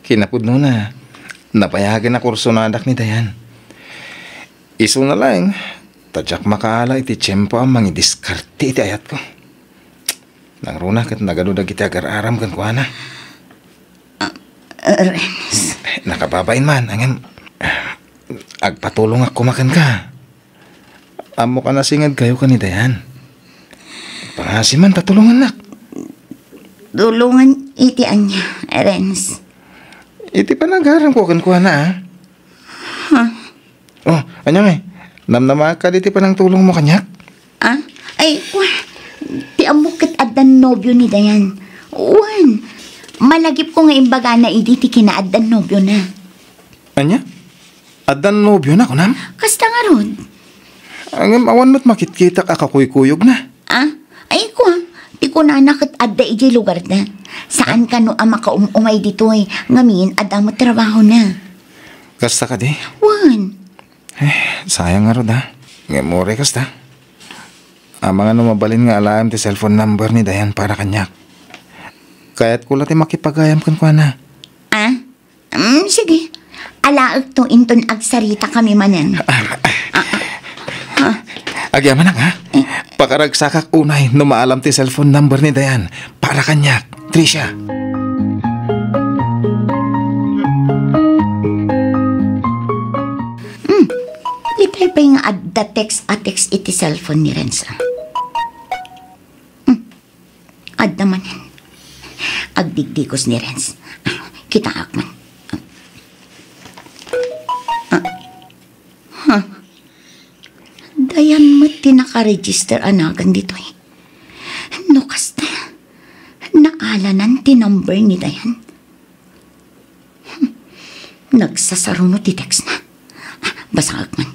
Kinapudnona, napayagen a kursonadak ni Dayan. Isuna laeng, ta diak makaala iti tiempo a mangidiskarte iti ayatko. Nangruna ket nagadu dagiti agar-aram kenkuana. Ah, Renz. Nakababain man, ngem agpatulongak koma kenka. Ammok a nasingedkayo ken ni Dayan. Pangaasim man ta tulongannak. Tulongan iti ania, Renz? Iti panagaramko kenkuana, a. Ha? Oh, ania ngay? Namnamaak kadi ti panangtulongmo kaniak? Ah? Ay, wa. Ti ammok ket addan nobio ni Dayan. Wen, malagipko nga imbagana idi ti kinaaddan nobiona. Ania? Addan nobiona, kunam? Kasta ngarud. Ngem awan met makitkitak a kakuykuyogna. Ah? Ay, kua, ti kunana ket adda idiay lugarda. Saan kano a makaum-umay ditoy, ngamin adda met trabahona. Kasta kadi? Wen. Eh, sayang ngarud, a. Ngem uray kasta. Amangan no mabalin nga alaem ti cellphone number ni Dayan para kaniak. Kayatko la ti makipagayam kenkuana. Ah? Mm, sige. Alaekto inton agsaritakami manen. Ah, ah, ah. Agyamanak, ha? Eh. Pakaragsakak unay no maalam ti cellphone number ni Dayan para kaniak, Tricia. Hmm. Itay pay nga adda text a text iti cellphone ni Renz. Hmm. Adda manen. Agdigdigos ni Renz. Kitaak man. Ah. Ha? Dayan met ti nakaregister a nagan ditoy. No kasta, naalanan ti number ni Dayan. Hmm. Nagsasaruno ti textna. Basaek man.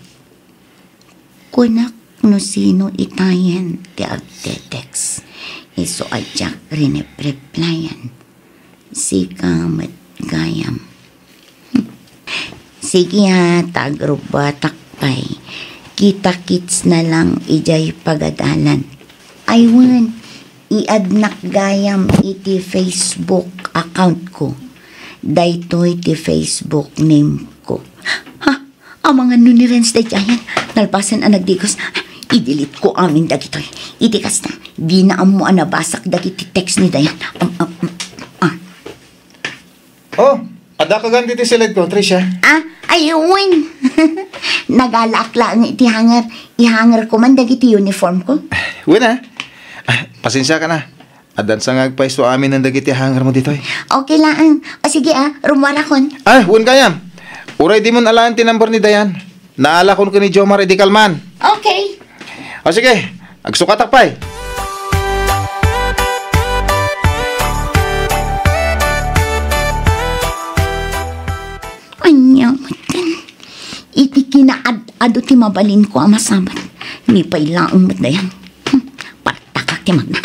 Kunak no sino itayen ti agte-text. Isu a diak rinep-replyan. Sika met gayam. Hmm. Sige a, ta agrubbuatak pay. Kita-kits na lang idiay pagadalan. Ay wen, i-addnak gayam iti Facebook account ko. Daytoy ti Facebook name ko. Ha? Amangan no ni Renz daydiayen. Nalpasen a nagdigos. I-delete ko amin dagitoy. Iti kasta, dina ammo a nabasak dagiti text ni Dayan. Am, am, am, ah. Oh, adda ka gani ditoy siled ko, Tricia? Ah, ay, wen. Nagalaak laeng iti hanger. Ihanger ko man dagiti uniform ko. Wen, a. Ah, pasensiakan a. Addan sa nga agpayso amin dagiti hangermo ditoy. Okay laeng. O sige, a, rummuarakon. Ah, wen gayam. Uray dimon alaen ti number ni Dayan. Naalakon ken ni Jomar idi kalman. Okay. O sige, agsukatak pay. Ania metten. Iti kinaad-ado ti mabalinko a masabat. Ni pay laeng met Dayan. Hmm, partakak ti magna.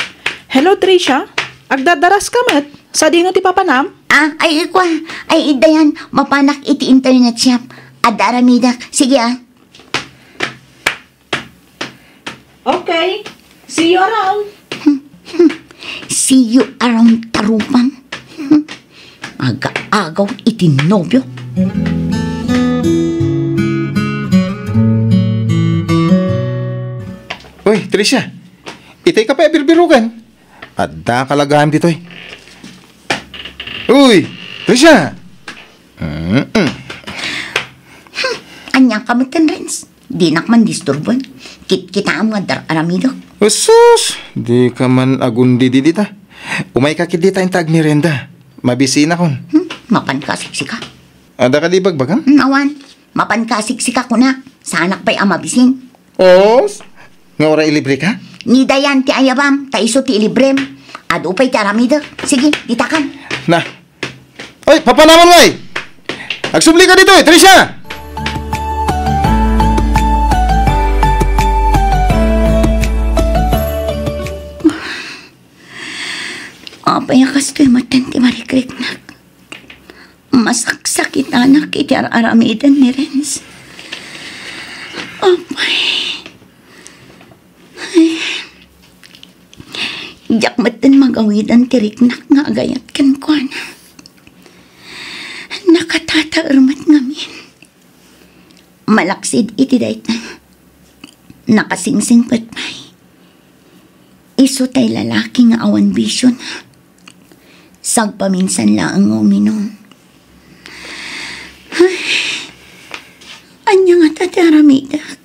Hello, Tricia. Agdadaraska met. Sadino ti papanam? Ah, ay, kua. Ay, Dayan, mapanak iti internet shop. Adda aramidak. Sige, a. Okay. See you around. See you around, tarupang. Aga-agaw iti nobio. Uy, Tricia, itay ka pay a birbirogan. Adda kalagaem ditoy. Uy, Tricia! Mm-mm. Ania ka met, Renz? Dinak man disturboen. Kitkitaem nga dar-aramidek. Sus! Di ka man agundi dita. Umay ka ket dita inta agmerienda. Mabisinakon. Hmm, mapan ka siksika. Adda kadi ibagbagam? Hmm, awan. Mapan ka siksika kuna. Saanak pay a mabisin. Os? Nga uray ilibre ka? Ni Dayan ti ayabam, ta isu ti ilibrem. Adu pay ti aramidek. Sige, ditakan. Na. Oy, papanamon ngay! Agsubli ka ditoy, Tricia! Apay a kastoy met ti marikriknak? Masaksakitanak iti ar-aramiden ni Renz. Apay. Ay. Diak metten magawidan ti riknak nga agayat kenkuana. Nakatataer met ngamin. Malaksid iti dayta, nakasingsingpet pay. Isu tay lalaki nga awan bisiona. Sagpaminsan laeng nga uminum. Ay, ania ngata ti aramidek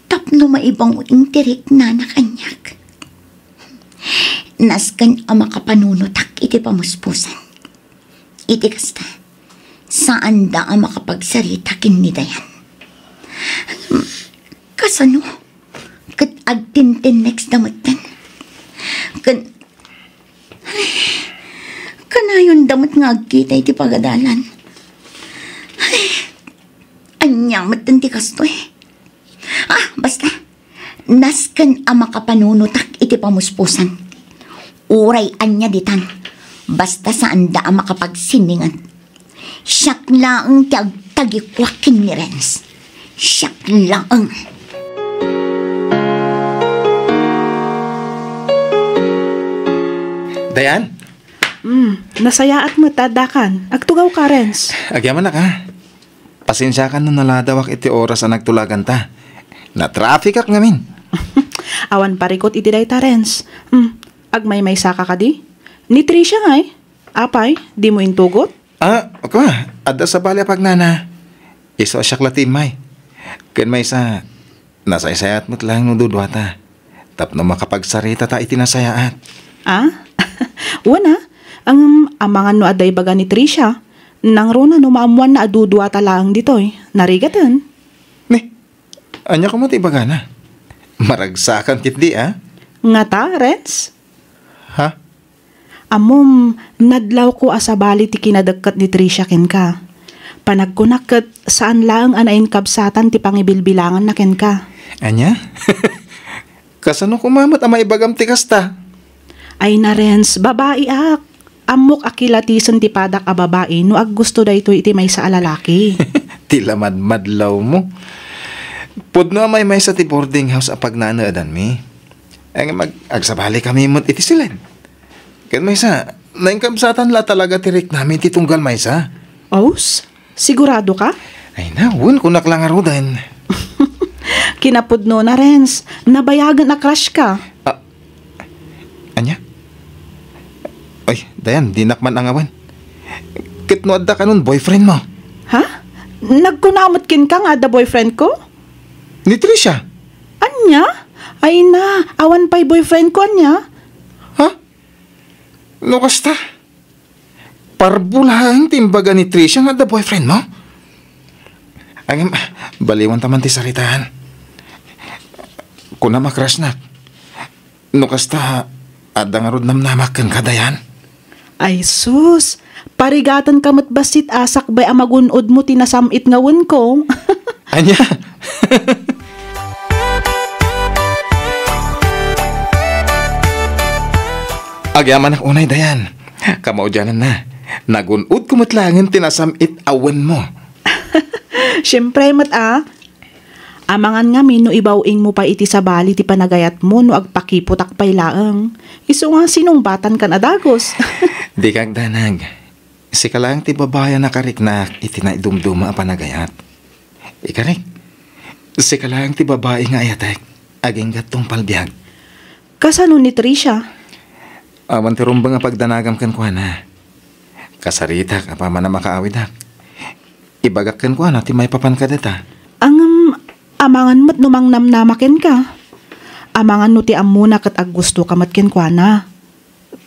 tapno maibaw-ing ti riknana kaniak? Nasken a makapanunotak iti pamuspusan. Iti kasta, saanda a makapagsarita ken ni Dayan. Kasano? Ket agtintinnekda metten. Ken, ay, kanayonda met nga agkita iti pagadalan. Ay, ania metten ti kastoy? Ah, basta. Nasken a makapanunotak iti pamuspusan. Uray ania ditan, basta saanda a makapagsiningan. Siak laeng ti agtagikuak ken ni Renz. Siak laeng. Dayan? Hmm, nasayaat met ta addakan. Agtugaw ka, Renz. Agyamanak, ha? Pasensiakan no naladawak iti oras a nagtulaganta. Natrafikak ngamin. Awan parikut iti dayta, Renz. Hmm, agmaymaysa ka kadi? Ni Tricia ngay? Apay, dimo intugot? Ah, kua, adda sabali a pagnana. Isu a siak la ti immay. Ken maysa, nasaysayaat met laeng no duduata. Tapno makapagsaritata iti nasayaat. Ah? Wen a. Ngem amangan no adda ibaga ni Tricia. Nangruna no maammoanna a duduata laeng ditoy. Narigaten. Ni, ania koma ti ibagana? Maragsakan ketdi, a? Ngata, Renz? Ha? Ammom, nadlawko a sabali ti kinadekket ni Tricia kenka. Panagkunak ket saan laeng a nainkabsatan ti pangibilbilanganna kenka. Ania? Kasano koma met a maibagam ti kasta? Ay na, Renz, babaiak. Ammok a kilatisen ti padak a babai no aggusto daytoy iti maysa a lalaki. Ti lamadmadlawmo. Pudno a maymaysa ti boarding house a pagnaedanmi. Ngem ag-, agsabalikami met iti siled. Ken maysa, nainkabsatan la talaga ti riknami ti tunggal maysa. Aus? Sigurado ka? Ay na, wen, kunak la ngaruden. Kinapudnona, Renz. Nabayagen a crush ka. Ah, ania? Ay, Dayan, dinak man angawan. Ket no adda kanon boyfriend mo? Ha? Nagkuna met kenka nga adda boyfriend ko? Ni Tricia? Ania? Ay na, awan pay boyfriend ko, ania? Ha? No kasta? Parbulaen ti imbaga ni Tricia nga adda boyfriend mo? Ngem, baliwanta man ti saritaan. Kunam a crushnak. No kasta, adda ngarud namnamak kenka, Dayan? Ay sus, parigatenka met bassit a sakbay a magun-odmo ti nasam-it nga wenko. Ania? Agyamanak unay, Dayan. Kamaudiananna, nagun-odko met laengen ti nasam-it a wenmo. Siempre met a. Amangan ngamin no ibaw-ingmo pay iti sabali ti panagayatmo no agpakiputak pay laeng. Isu nga sinungbatankan a dagus. Dika agdanag. Sika laeng ti babai a nakariknak iti naidumduma a panagayat. Ikarik, sika laeng ti babai nga ayatek, agingga tungpal biag. Kasano ni Tricia? Awan ti rumbeng a pagdanagam kenkuana. Kasaritak apaman a makaawidak. Ibagak kenkuana ti maipapan kadata. Ngem, amangan met no mangnamnama kenka. Amangan no ti ammona ket aggustoka met kenkuana.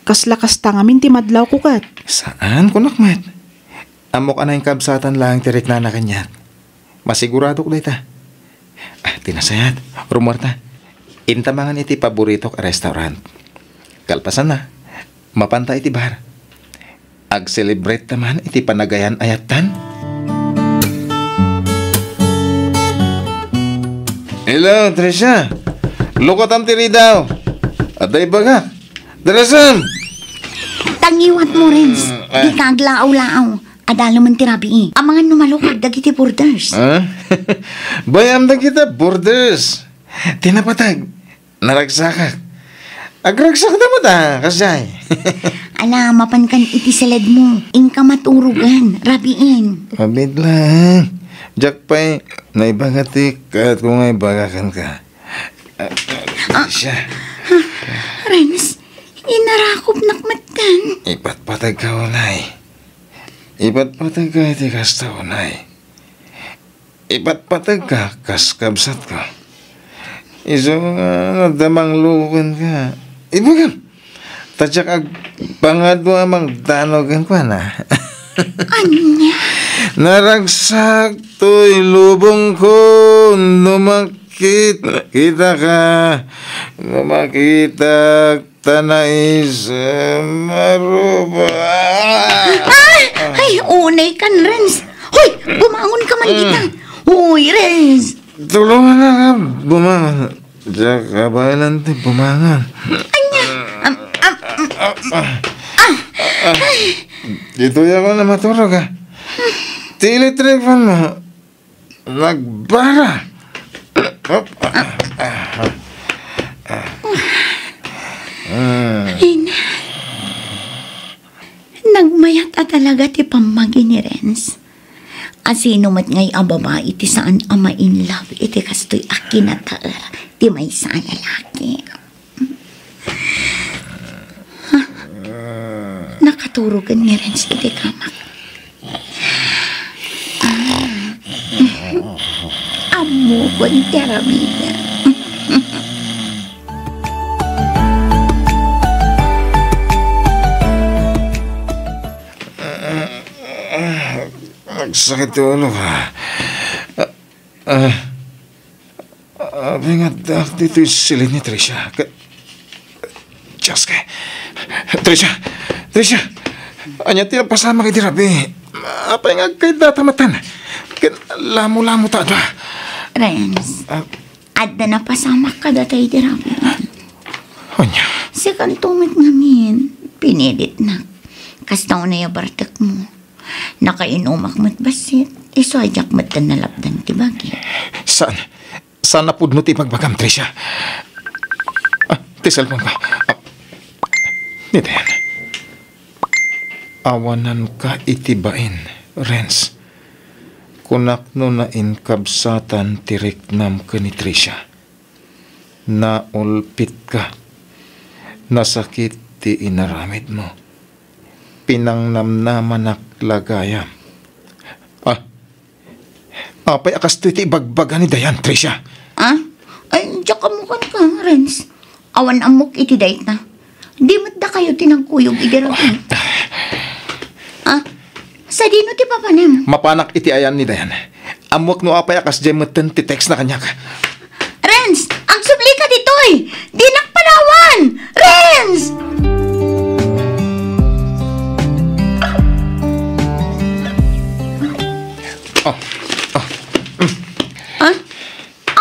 Kasla kasta ngamin ti madlawko ket. Saan, kunak met. Ammok a nainkabsatan laeng ti riknana kaniak. Masiguradok dayta. Ah, ti nasayaat, rumuarta. Inta mangan iti paboritok a restaurant. Kalpasanna, mapanta iti bar. Ag-celebrate ta man iti panagayan-ayattan. Hello, Tricia. Lukatam ti ridaw. Adda ibagak. Darasam! Tangiwat mo, Renz. Mm, eh. Di ka aglaaw-laaw. Adda laeng ti rabii. Amangan no malukag dagiti borders. Ah? Bay-am dagita borders. Ti napateg. Naragsakak. Agragsak da met a, kasjay. Ala, mapankan iti saledmo. Inka maturogan. Rabiin. Abit lang. Diak pay, naibaga ti kayatko nga ibaga kenka. Ah, ah, siya. Renz, inarakopnak metten. Ipatpateg ka unay. Ipatpateg ka iti kasta unay. Ipatpateg ka kas kabsatko. Isu nga adda mangluko kenka. Ibagam. Ta diak agpangadu a mangdanaw kenkuana. Ania? Naragsak toy lubongko no makit-, kitaka, no makitak ta naisem a ruba. Ay! Ay, unay kan, Renz. Hoy, bumangon ka man dita. Hoy, Renz. Tulungan na ka, bumangon. Diak kabaelan ti bumangon. Ania? Am, am, am, ah. Ditoy ako na maturog, ah. Ti electric fan mo, nagbara. Ay, na. Nagmayat a talaga ti pammagi ni Renz. A sino met ngay a babai ti saan a ma-in love iti kastoy a kinataer ti maysa a lalaki? Ha? Nakaturogen ni Renz iti kamak. Ah. Ammokon ti aramidem. Nagsakit ti ulo ka. Ah, ah, apay nga addaak ditoy silin ni Tricia. Ka-, Diyos ka. Tricia! Tricia! Ania ti napasamak iti rabii? Apay nga agkaydata metten? Ken lamo-lamo ta adda. Renz, ah, adda napasamak kadata iti rabii. Ania? Sikanto met ngamin, pinilitnak. Kasta unay a bartekmo. Nakainumak met bassit, isu a diak metten nalapdan ti bagi. Saan? Saan a pudno ti ibagbagam, Tricia? Ah, ti cellphone ko. Ah, ni Dayan. Awananka iti bain, Renz. Kunak no nainkabsatan ti riknam ken ni Tricia. Naulpitka. Nasakit ti inaramidmo. Pinangnamnamanak la gayam. Ah, apay a kastoy ti ibagbaga ni Dayan, Tricia? Ah? Ay, diak ammo kenka, Renz. Awan ammok iti dayta. Di met dakayo ti nagkuyog idi rabii. Ah? Sadino ti papanam? Mapanak iti ayan ni Dayan. Ammoak no apay a kasdiay metten ti text na kaniak. Renz! Agsublika ditoy! Dinak palawan! Renz! Oh, oh. Ah?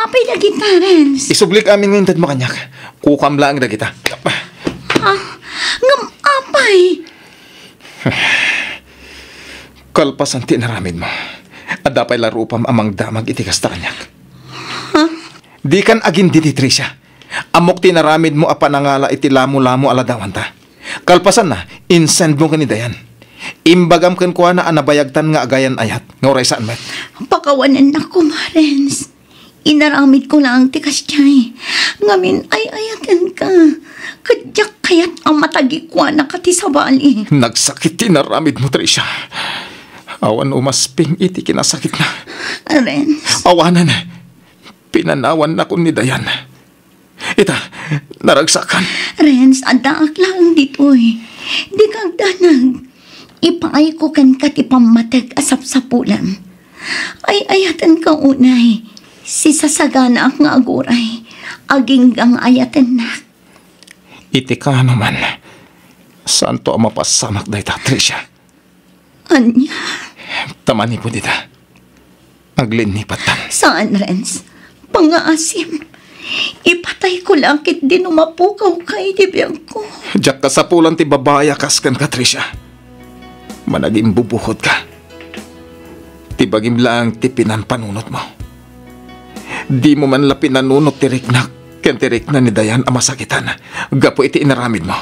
Apay dagita, Renz? Isublik amin nga intedmo kaniak. Kukam laeng dagita. Ah, ngem apay? Kalpasan ti inaramidmo, adda pay la rupam a mangdamag iti kasta kaniak. Ha? Dikan agindidi, Tricia. Ammok ti inaramidmo a panangala iti lamo-lamo a ladawanta. Kalpasanna, insendmo ken ni Dayan. Imbagam kenkuana a nabayagtan nga agayan-ayat, nga uray saan met. Pakawanennak koma, Renz. Inaramidko laeng ti kasdiay. Ngamin, ay-ayatenka. Ket diak kayat a matagikuanaka ti sabali. Nagsakit ti inaramidmo, Tricia. Awan umasping iti kinasakitna. Renz. Awanen, pinanawannakon ni Dayan. Ita, naragsakan. Renz, addaak laeng ditoy. Dika agdanag. Ipaayko kenka ti pammateg a sapsapulam. Ay-ayatenka unay. Sisasaganaak nga aguray. Agingga nga ayatennak. Iti kaano man, saanto a mapassamak dayta, Tricia. Ania? Ta manipud ita, aglinnipatta. Saan, Renz. Pangngaasim. Ipatayko la ketdi no mapukawka iti biagko. Diak kasapulan ti babai a kas kenka, Tricia. Managimbubukodka. Ti bagim laeng ti pinampanunotmo. Dimo man la pinanunot ti riknak ken ti rikna ni Dayan a masakitan gapu iti inaramidmo.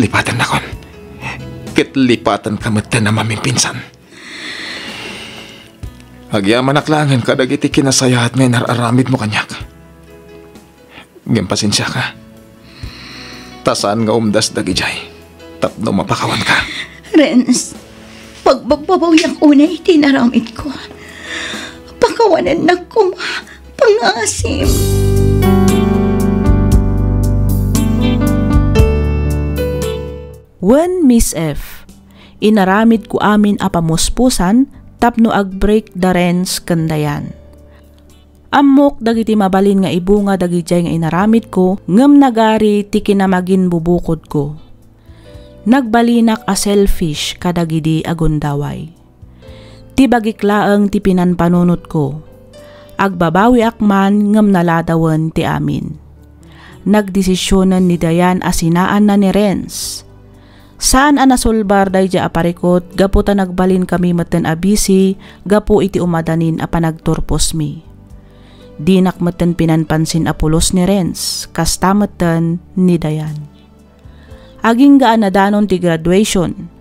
Lipatennakon. Ket lipatenka metten a mamimpinsan. Agyamanak laengen kadagiti kinasayaat nga inar-aramidmo kaniak. Ngem pasensiaka. Ta saan nga umdas dagidiay tapno mapakawanka. Renz, pagbabbabawiak unay ti inaramidko. Pakawanennak koma, pangngaasim. Wen, Miss F, inaramidko amin a pamuspusan tapno ag-break da Renz ken Dayan. Ammok dagiti mabalin nga ibunga dagidiay nga inaramidko, ngem nagari ti kinamaginbubukodko. Nagbalinak a selfish kadagidi a gundaway. Ti bagik laeng ti pinampanunotko. Agbabawiak man ngem naladawen ti amin. Nagdesisionen ni Dayan a sinaanna ni Renz. Saan a nasulbar daydiay a parikut gapu ta nagbalinkami metten a busy gapu iti umadanin a panagturposmi. Dinak metten pinampansin a pulos ni Renz, kasta metten ni Dayan. Agingga a nadanon ti graduation.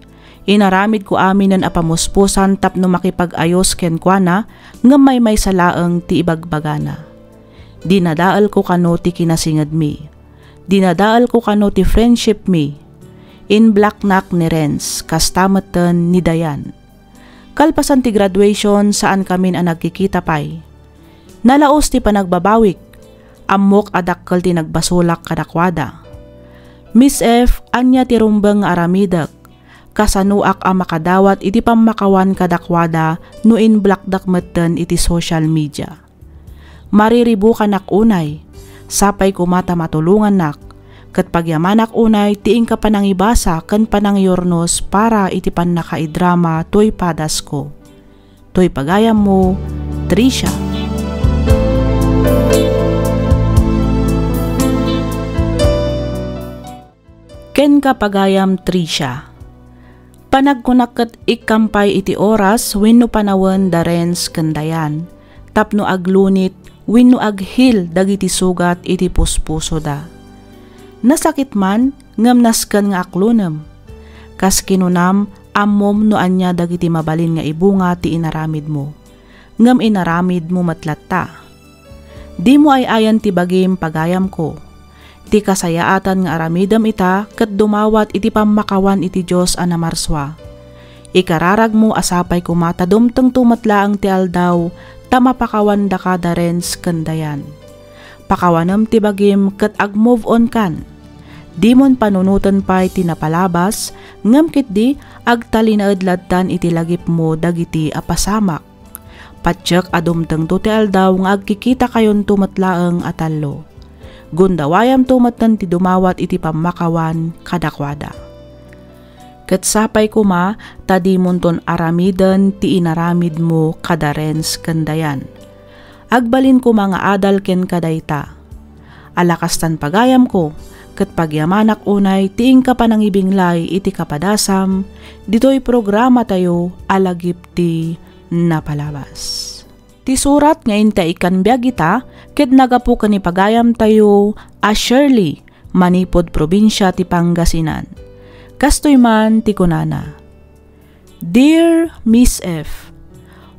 Inaramidko aminen a pamuspusan tapno makipag-ayos kenkuana, ngem maymaysa laeng ti ibagbagana. Dinadaelko kano ti kinasingedmi. Dinadaelko kano ti friendshipmi. Inblocknak ni Renz, kasta metten ni Dayan. Kalpasan ti graduation, saankamin a nagkikita pay. Nalaos ti panagbabawik. Ammok a dakkel ti nagbasolak kadakuada. Miss F, ania ti rumbeng nga aramidek? Kasanoak a makadawat iti pammakawan kadakuada no inblockdak metten iti social media? Mariribukanak unay. Sapay koma ta matulongannak, ket pagyamanak unay ti inka panangibasa ken panangiyurnos para iti pannakaidrama toy padasko. Toy pagayammo, Tricia. Kenka, pagayam Tricia. Panagkunak ket ikkam pay iti oras wenno panawen da Renz ken Dayan tapno aglunit wenno aghil dagiti sugat iti puspusoda. Nasakit man, ngem nasken nga aklunem. Kas kinunam, ammom no ania dagiti mabalin nga ibunga ti inaramidmo. Ngem inaramidmo met latta. Dimo ay-ayan ti bagim, pagayamko. Ti kasayaatan nga aramidem ita ket dumawat iti pammakawan iti Dios a namarsua. Ikararagmo a sapay koma ta dumtengto met laeng ti aldaw ta mapakawandaka da Renz ken Dayan. Pakawanem ti bagim ket ag-move on kan. Dimon panunoten pay ti napalabas, ngem ketdi agtalinaed lattan iti lagipmo dagiti a pasamak. Patiek a dumtengto ti aldaw nga agkikitakayonto met laeng a tallo. Gundawayamto metten ti dumawat iti pammakawan kadakuada. Ket sapay koma ta dimonton aramiden ti inaramidmo kada Renz ken Dayan. Agbalin koma nga adal kenka dayta. Ala kastan, pagayamko, ket pagyamanak unay ti inka panangibinglay iti kapadasam ditoy programatayo a Lagip ti Napalabas. Ti surat nga inta ikkan biag ita ket nagapu ken ni pagayamtayo a Shirley, manipud probinsia ti Pangasinan. Kastoy man ti kunana, "Dear Miss F,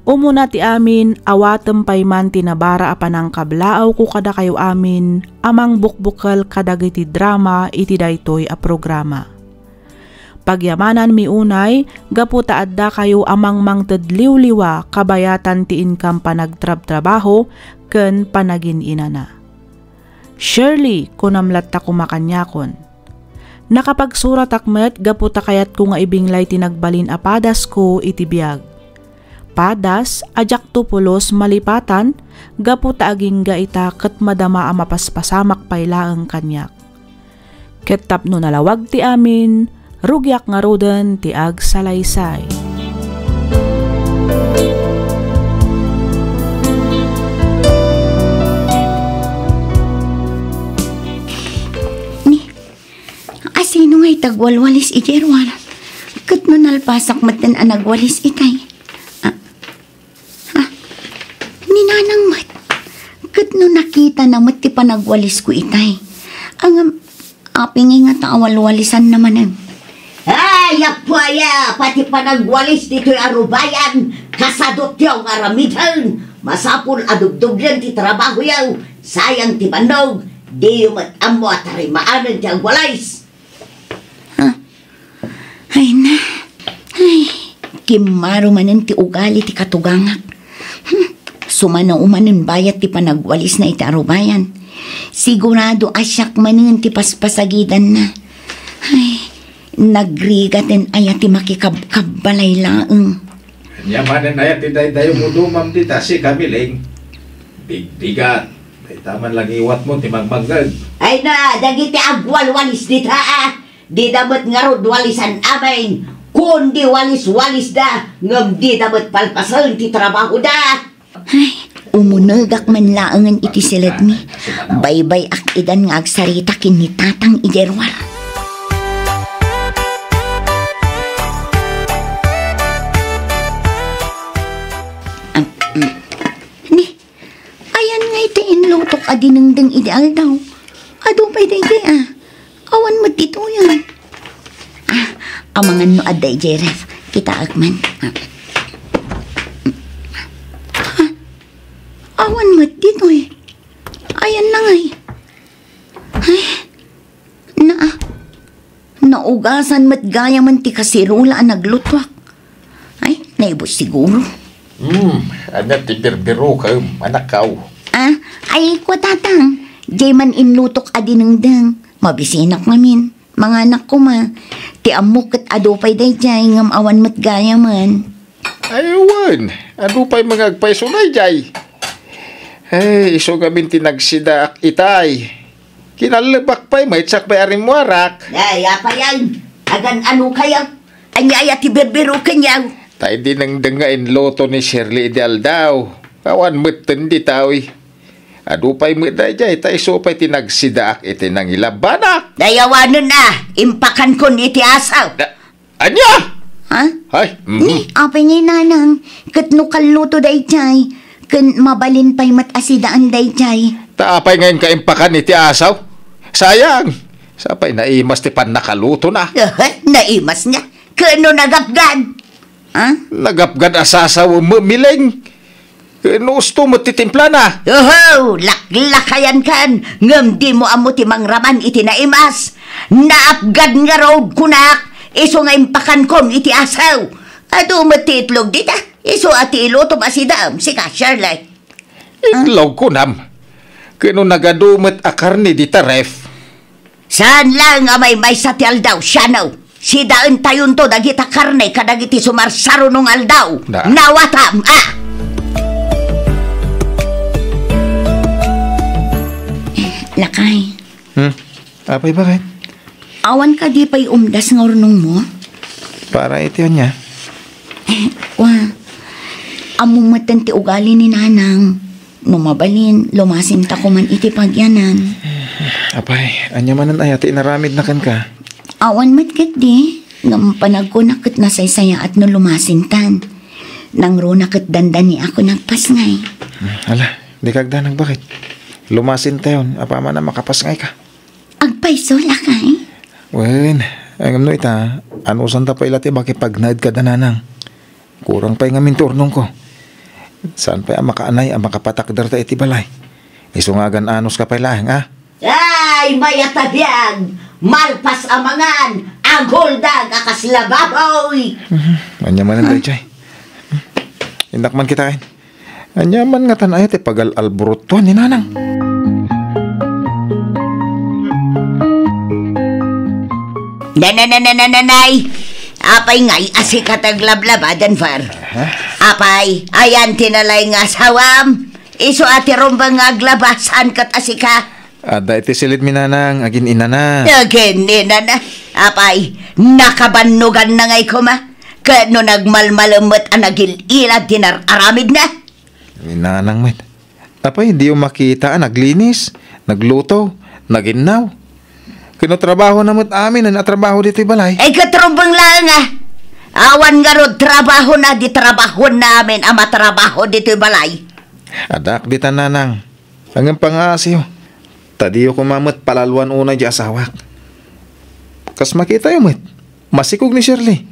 umuna ti amin, awatem pay man ti nabara a panangkablaawko kadakayo amin a mangbukbukel kadagiti drama iti daytoy a programa. Pagyamananmi unay gapu ta addakayo a mangmangted liwliwa kabayatan ti inkam panagtrabtrabaho ken panagin-inana. Shirley, kunam latta koma kaniakon. Nakapagsuratak met gapu ta kayatko nga ibinglay ti nagbalin a padasko iti biag. Padas a diakto pulos malipatan gapu ta agingga ita ket madama a mapaspasamak pay laeng kaniak. Ket tapno nalawag ti amin, rugiak ngaruden ti agsalaysay." Ni, asino nga ita agwalwalis iti ruar? Ket no nalpasak metten a nagwalis itay? Ah, Ha? Ni Nanang met. Ket no nakitana met ti panagwalisko itay. Ngem, apay ngay ngata a walwalisanna manen? Ay, apo aya, pati panagwalis ditoy a rubayan, kasadutyo nga aramiden. Masapul a dugduglen ti trabahoyo. Sayang ti bannog. Diyo met ammo a tarimaanen ti agwalis. Ha? Ay na. Ay, kimmaro manen ti ugali ti katugangak. Hmm, sumano manen bayat ti panagwalisna iti arubayan. Sigurado a siak manen ti paspasagidanna. Ay, nagrigaten aya ti makikabkabbalay laeng. Ania manen aya ti daydayumudumam dita, sika, Miling? Bigbigat. Dayta man langiwatmo ti mangmangngeg. Ay na, dagiti agwalwalis dita, a. Dida met ngarud walisan amin, kundi walis-walisda, ngem dida met palpasen ti trabahoda. Ay, umunegak man laengen iti siledmi. Baybay-ak idan nga agsarita ken ni Tatang idiay ruar. Am, mm. Ni, Ayan ngay ti inlutok a dinengdeng idi aldaw. Adu pay daydiay, a. Awan met ditoy, a. A, amangan no adda idiay ref. Kitaek man. A. A, awan met ditoy. Ayan na ngay. Ay, na, a. Naugasan met gayamen ti kasirula a naglutuak. Ay, naibus siguro. Hmm, ania ti birbirukem, anakkaw? A, ay, kua, Tatang, diay man inlutok a dinengdeng. Mabisinak ngamin. Manganak koma. Ti ammok ket adu pay daydiay ngem awan met gayamen. Ay, wen, adu pay met nga agpayso daydiay. Ay, isu ngamin ti nagsidaak itay. Kinallebak pay, maysa pay a rimmuarak. Ay, apayan, agan-ano kayo? Ania aya ti birbirukenyo? Ta idi nangdeng nga inluto ni Shirley idi aldaw, awan metten ditoy. Adu pay met daydiay, ta isu pay ti nagsidaak iti nangilabanak. Ay, awanen a, impakankon iti asaw. Da-, Ania? Ha? Ay, mhm. Ni, apay ngay nanang, ket no kalluto daydiay, ken mabalin pay met a sidaan daydiay. Ta apay ngay nga impakan iti asaw? Sayang. Sapay naimas ti pannakalutona. Naimas nga. Ken no nagapgan? Ha? Nagapgan a sasaw Miling. Ken no usto met ti timplana. Oho, laklakayankan, ngem dimo ammo ti mangraman iti naimas. Naapgad ngarud kunak, isu nga impakankon iti asaw. Adu met ti itlog dita, isu a ti ilutom a sidaam, sika, Shirley. Itlog kunam. Ken no nagadu met a karne dita ref. Saan laeng a maymaysa ti aldaw, siano? Sidaentayonto dagita karne kadagiti sumarsarunong aldaw. Na. Nawatam, a! Lakay. Hmm? Apay, bakit? Awan kadi pay umdas nga urnongmo? Para iti ania? Wa, ammo metten ti ugali ni Nanang. No mabalin, lumasinta koman iti pagyanan. Apay, ania manen aya ti inaramidna kenka? Awan met ketdi, ngem panagkunak ket nasaysayaat no lumasintan. Nangruna ket dandaniak a nagpasngay. Hmm, ala, dika agdanag, bakit? Lumasintayon, apaman a makapasngayka. Agpayso, lakay? Wen, Ngem no ita, anusanta pay la ti makipagnaed kada nanang. Kurang pay ngamin ti urnongko. Saan pay a makaanay a makapatakderta iti balay? Isu nga agan-anuska pay laeng, a? Ay, mayat a biag! Malpas a mangan, aguldag a kasla baboy! Mhm. Ania manen daytoy? Innak man kitaen. Ania man ngatan aya ti pagal-alburutuan ni Nanang? Nanananananay! Apay ngay a sika ti aglablaba, Denver? Ha? Apay, ayan ti nalay nga asawam? Isu a ti rumbeng nga aglaba, saan ket a sika? Adda iti silidmi, Nanang, agin-inana. Agin-inana? Apay, nakabannoganna ngay koma? Ket no nagmalmalem met a nagil-ila ti nar-aramidna? Ni Nanang met. Apay, diyo makita a naglinis, nagluto, naginnaw? Ket no trabahona met amin a natrabaho ditoy balay? Ay, ket rumbeng laeng a. Awan ngarud trabahona di trabahoanna amin a matrabaho ditoy balay. Addaak ditan, Nanang. Ngem pangaasiyo, ta diyo koma met palaloan unay di asawak. Kas makitayo met, masikog ni Shirley.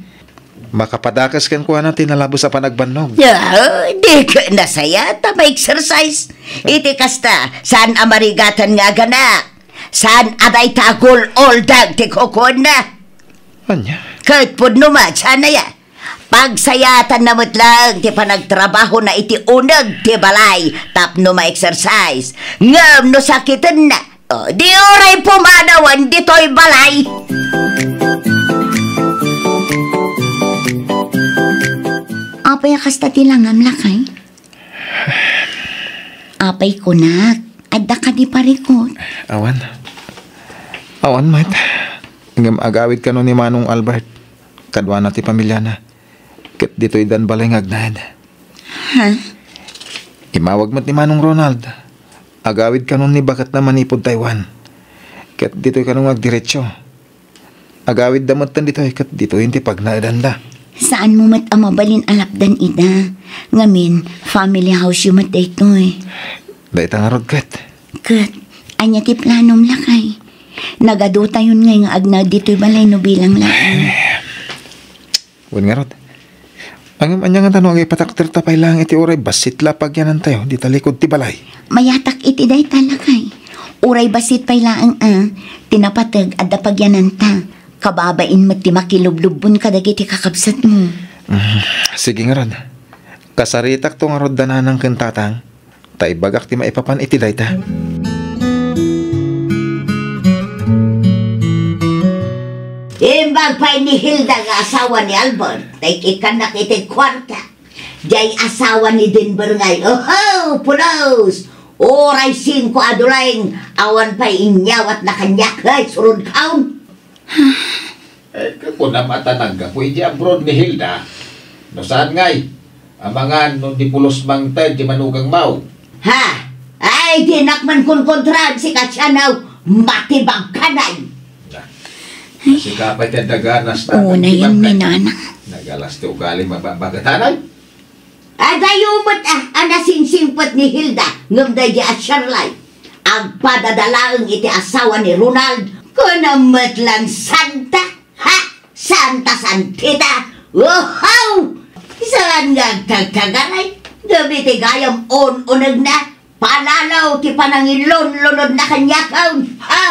Makapadakes kenkuana ti nalabes a panagbannog. Ah, di ket nasayaat a ma-exercise. Iti kasta, saan a marigatan nga aganak. Saan a dayta agul-uldag ti kukuenna. Ania? Ket pudno met, saan aya? Pagsayaatanna met laeng ti panagtrabahona iti uneg ti balay tapno ma-exercise. Ngem no sakitenna, o, di uray pumanawen ditoy balay. Apay a kasta ti langam, lakay? Apay kunak, adda kadi parikut? Awan. Awan met. Ngem agawid kano ni Manong Albert. Kaduana ti pamiliana. Ket ditoy dan balay nga agnaed. Ha? Imawag met ni Manong Ronald. Agawid kano ni baketna manipud Taiwan. Ket ditoy kano nga agdiretso. Agawidda metten ditoy ket ditoy ti pagnaedanda. Saanmo met a mabalin a lapdan ida. Ngamin, family house yo met daytoy. Dayta ngarud ket. Ket, ania ti planom, lakay? Nagadutayon ngay nga agnaed ditoy balay no bilang laeng. Wen ngarud. Ngem ania ngata no agipatakderta pay laeng iti uray bassit la pagyanantayo dita likud ti balay? Mayatak iti dayta, lakay. Uray bassit pay laeng a, ti napateg adda pagyananta. Kababain met ti makilublubbon kadagiti kakabsatmo. Mm, sige ngarud. Kasaritakto ngarud da nanang ken tatang. Ta ibagak ti maipapan iti dayta. Imbag pay ni Hilda nga asawa ni Albert, ta ikkannak iti kuarta. Diay asawa ni Denver ngay, oho, pulos! Uray singko a dulaing, awan pay inyawatna kaniak, ay, surod kaon. Eh, kakunam a ta naggapu iti abroad ni Hilda. No saan ngay, amangan no di pulos mangted ti manugangmaw. Ha? Ay, dinak man kunkontraan si Katianaw, matibag kanay. Na, nasika pay ti adda ganas na. Oo, na yan, ni Nana. Nagalas ti ugali mababagatanay. Adayo met a, a nasingsingpet ni Hilda ngem daydi a Shirley. Agpadada laeng iti asawa ni Ronald, kunam met lang santa. Ha? Santa Santita? Wow! Saan nga agtagtagaray? Gapu iti gayam un-unegna, palalo ti panangilunlunodna kaniak, ha?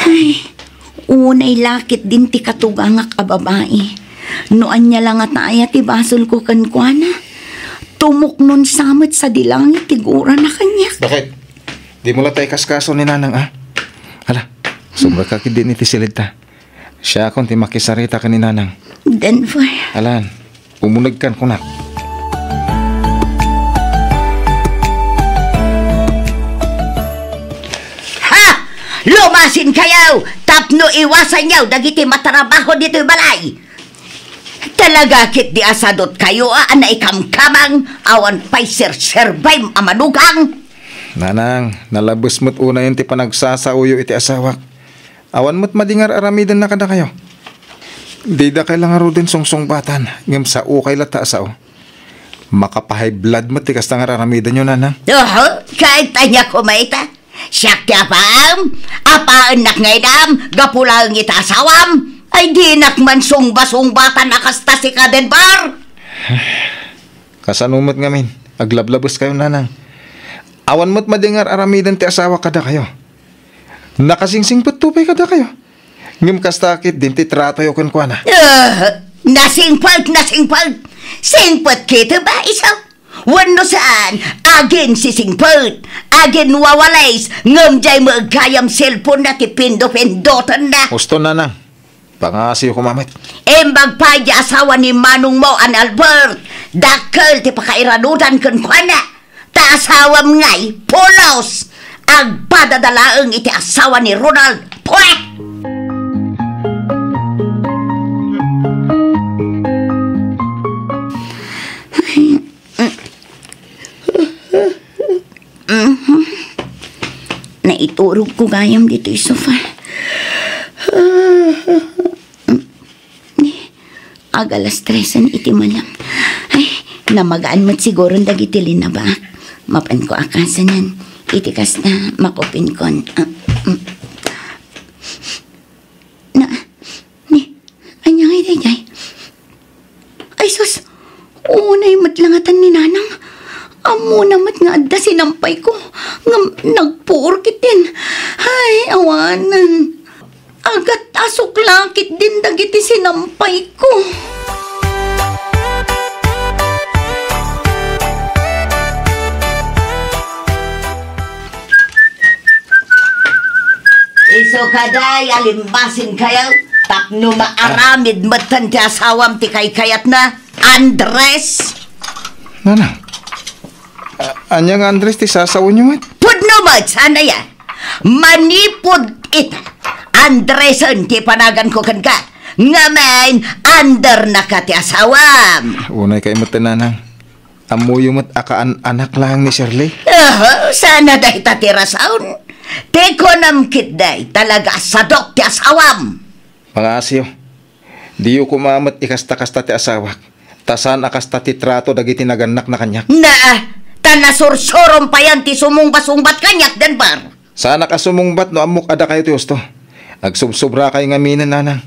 Ay, unay lakit din ti katugangak a babai. No ania la ngata aya ti basolko kenkuana, tumuknon sa met sadi langit ti gurana kaniak. Bakit? Dimo la ta ikaskaso ni Nanang, a? Hala, sumrekka ketdin iti silidta. Siakon ti makisarita ken ni Nanang. Denver. Alan, umunegkan kunak. Ha! Lumasinkayo tapno iwasanyo dagiti matrabaho ditoy balay. Talaga ketdi a sadutkayo a naikamkamang awan pay serserbay a manugang. Nanang, nalabes met unayen ti panagsasaoyo iti asawak. Awan met madi nga ar-aramidenna kadakayo. Didakay la ngaruden sungsungbatan, ngem saokay latta a sao. Makapa-high blood met ti kasta nga ar-aramidenyo, Nanang. Oho, kahit ania koma ita. Siak ti apaem? Apaennak nga inam, gapu laeng iti asawam? Ay, dinak man sungba-sungbatan a kasta sika, Denver! Kasano met ngamin? Aglablabeskayo, nanang. Awan met madi nga ar-aramiden ti asawak kadakayo. Nakasingsingpetto pay kadakayo. Ngem kasta ketdin ti tratoyo kenkuana. Ah, nasingpet, nasingpet. Singpet ketdi ba, isu? Wenno saan, aginsisingpet, aginwawalis, ngem diay met gayam cellphone-na ti pindo-pindotenna. Husto, nanang. Pangngasiyo koma met. Imbag pay diay asawa ni manongmo a ni Albert. Dakkel ti pakairanudan kenkuana. Ta asawam ngay, pulos! Agpadada laeng iti asawa ni Ronald. Pue! Mhm. Naiturogko gayam ditoy sofa. Ag-alas tresen iti malem. Ay, namagaan met siguron dagiti linabaak. Mapanko a kasanen. Iti kasta, makupinkon. Ah, mm. Na, ni, ania ngay daydiay? Ay sus, unay met langatan ni Nanang. Ammona met nga adda sinampayko, ngem nagpuor ketdin. Ay, awanen. Agat-asok la ketdin dagiti sinampayko. Isu kadi a limmasinkayo tapno maaramid metten ti asawam ti kaykayatna, Andres. Nanang, a-, ania nga Andres ti sasawenyo met? Pudno met, saan aya? Manipud ita, Andresen ti panaganko kenka. Ngamin, Andernaka ti asawam. Unay kay met, Nanang. Ammoyo met a kaan-anak laeng ni Shirley? Aha, sana dayta ti rason. Ti kunam ketdi, talaga a sadok ti asawam. Pangngasiyo, diyo koma met ikasta-kasta ti asawak, ta saan a kasta ti trato dagiti nagannakna kaniak. Naa, ta nasursurom payen ti sumungbat-sungbat kaniak, Denver. Saanak a sumungbat no ammok a dakayo ti husto. Agsubsobrakay ngaminen, Nanang.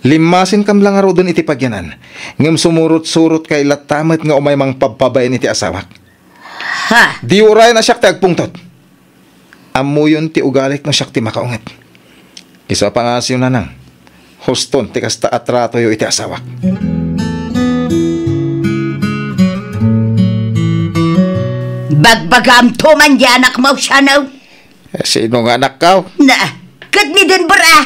Limmasinkam la ngaruden iti pagyanan, ngem sumurot-surotkay latta met nga umay mangpabpabain iti asawak. Ha? Di urayen a siak ti agpungtot. Ammoyon ti ugalik no siak ti makaunget. Isu a pangngasiyo, Nanang. Huston ti kasta a tratoyo iti asawak. Bagbagaamto man di anakmo, Shano. Eh, sino nga anakko? Na, ket ni Denver, a.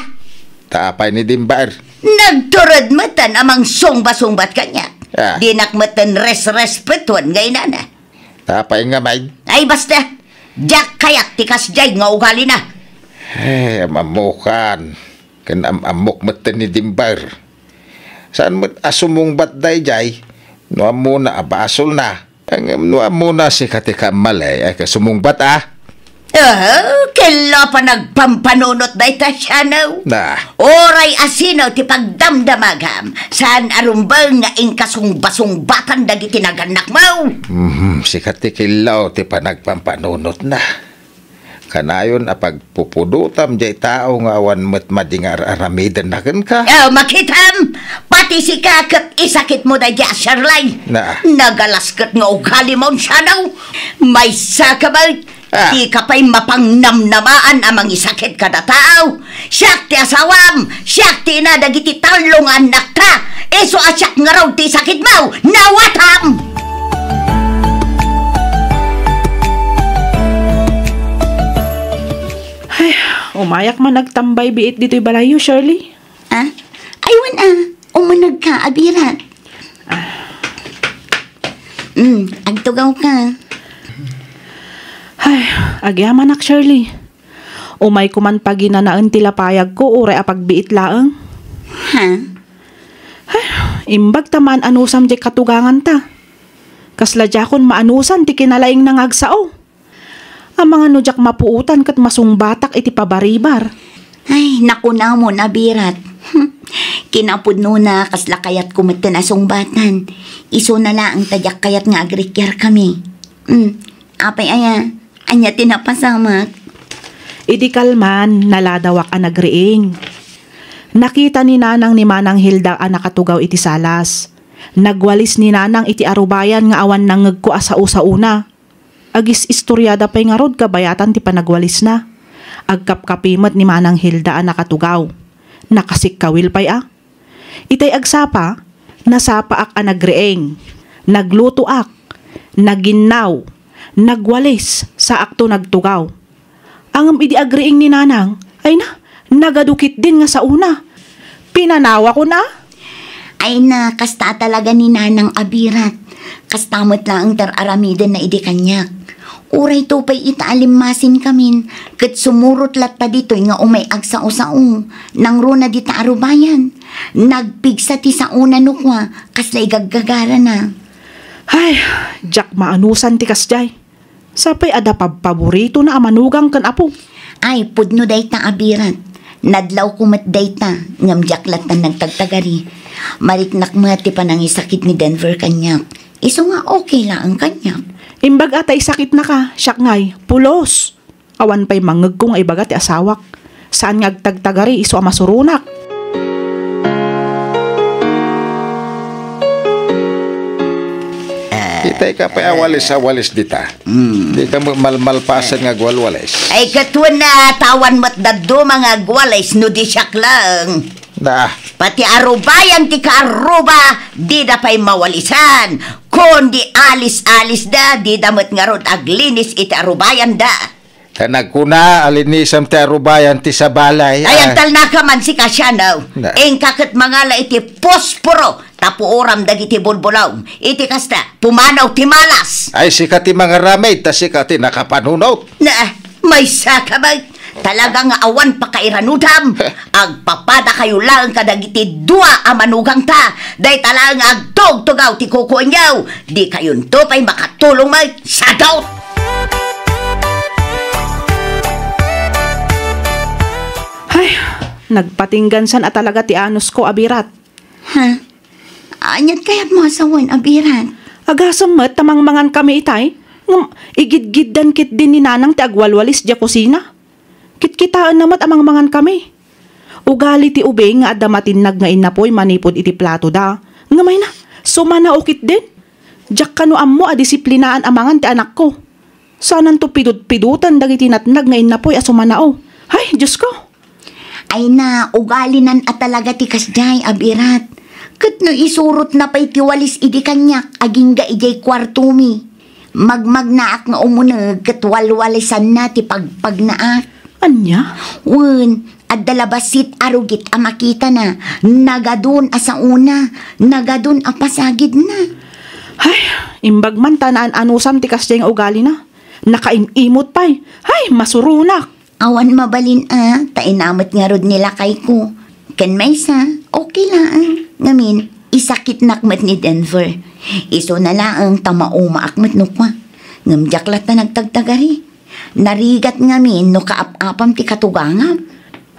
Ta apay ni Denver? Nagtured metten a mangsungba-sungbat kaniak. Ah. Dinak metten resrespetuen nga inana. Ta apay ngamin? Ay, basta. Diak kayat ti kasdiay nga ugalina. Eh, am-ammokan. Ken am-ammok metten ni Denver. Saan met a sumungbat daydiay? No ammona a basolna. Ngem no ammona sika ti kammalay, ay, kasumungbat, a? Ah, ket la panagpampanunot dayta, Shano. Na. Uray a sino ti pagdamdamagam, saan a rumbeng nga inkasungba-sungbatan dagiti nagannakmo. Mhm, sika ti kellaw ti panagpampanunotna. Kanayon a pagpupudotam diay tao nga awan met madi nga ar-aramidenna kenka. Oh, makitam! Pati sika ket isakitmo daydiay a Shirley. Na. Nagalasket nga ugalimo, Shano. Maysaka met. Ah. Dika pay mapangnamnamaan a mangisakit kada tao. Siak ti asawam, siak ti ina dagiti tallo nga annakta. Isu a siak ngarud ti isakitmo. Nawatam! Ay, umayak man agtambay biit ditoy balayyo, Shirley. Ah? Ay, wen a. Umunegka, a birat. Ah. Mm, agtugawka. Ay, agyamanak, Shirley. Umayko man paginanaen ti lapayagko uray a pagbiit laeng. Ha? Ay, imbag ta maan-anusam diay katuganganta. Kasla diakon maanusan ti kinalaingna nga agsao. Amangan no diak mapuotan ket masungbatak iti pabaribar. Ay, nakunamon a birat. Kinapudnona, kasla kayatko metten a sungbatan. Isuna laeng ta diak kayat nga agrikiarkami. Mm, apay aya? Ania ti napasamak? Idi kalman, naladawak a nagriing. Nakita ni Nanang ni Manang Hilda a nakatugaw iti salas. Nagwalis ni Nanang iti arubayan nga awan nangngegko a sao-saona. Agis-istoriada pay ngarud kabayatan ti panagwalisna. Agkapkapi met ni Manang Hilda a nakatugaw. Nakasikkawil pay a. Itay agsapa, nasapaak a nagriing. Naglutoak. Naginnaw. Nagwalis, saakto nagtugaw. Ngem idi agriing ni Nanang, ay na, nagadu ketdin nga saona. Pinanawakon a. Ay na, kasta talaga ni Nanang a birat. Kasta met laeng ti ar-aramidenna idi kaniak. Uray to pay ita a limmasinkamin, ket sumurot latta ditoy nga umay agsao-sao, nangruna dita arubayan. Nagpigsa ti saona no kua, kasla igaggagarana. Ay, diak maanusan ti kasdiay. Sapay adda pabpaboritona a manugang ken apo. Ay, pudno dayta a birat. Nadlawko met dayta, ngem diak latta nagtagtagari. Mariknak met ti panangisakit ni Denver kaniak. Isu nga okay laeng kaniak. Imbag a ta isakitnaka, siak ngay, pulos. Awan pay mangngegko nga ibaga ti asawak. Saan nga agtagtagari isu a masuronak. Itay ka pay a walis a walis dita. Mm. Di ka mo malmalpasen nga agwalwalis. Ay, katuen na tawan met dadduma nga agwalis no di siak lang. Na. Pati arubayan ti kaaruba, di da pay mawalisan. Kundi alis-alis da, di da met ngarud aglinis iti arubayan da. Ta nagkuna, alinisam ti arubayan ti sabalay. Ay, ah, agtalnaka man si Kasiano. Na. Inka ket mangala iti posporo, ta puoram dagiti bulbulong. Iti kasta, pumanaw ti malas. Ay, sika ti mangaramid, ta sika ti nakapanunot. Na, maysa ka man. Talaga nga awan pakairanudam. Agpapadakayo laeng kadagiti dua a manugangta. Dayta laeng nga agtugtugaw ti kukuenyo. Di kayonto pay makatulong met. Sadot! Ay, nagpatinggansan a talaga ti anusko a birat. Ha? Aniat kayatmo a sawen a birat? Agasem met ta mangmangan kami itay, ngem igidgiddan ketdin ni Nanang ti agwalwalis diay kusina. Kitkitaenna met a mangmangan kami. Ugali ti ubing nga adda matinnag nga innapoy manipud iti platoda. Ngem ay na, sumanao ketdin. Diak kano ammo a disiplinaan a mangan ti anakko. Saananto pidutpidutan dagiti natnag nga innapoy a sumanao. Ay, Diosko! Ay na, ugalinan a talaga ti kasdiay a birat. Ket no isurotna pay ti walis idi kaniak, agingga idiay kuartomi. Magmagnaak nga umuneg ket walwalisanna ti pagpagnaak. Ania? Wen, adda la bassit a rugit a makitana, nagadun a saona, nagadun a pasagidna. Ay, imbag man ta naan-anusam ti kasdiay nga ugalina. Nakaim-imot pay. Ay, masuronak! Awan mabalin a, ta inamet ngarud ni lakayko. Ken maysa, okay laeng. Ngamin, isakitnak met ni Denver. Isuna laeng ta maumaak met no kua. Ngem diak latta nagtagtagari. Narigat ngamin no kaap-apam ti katugangam.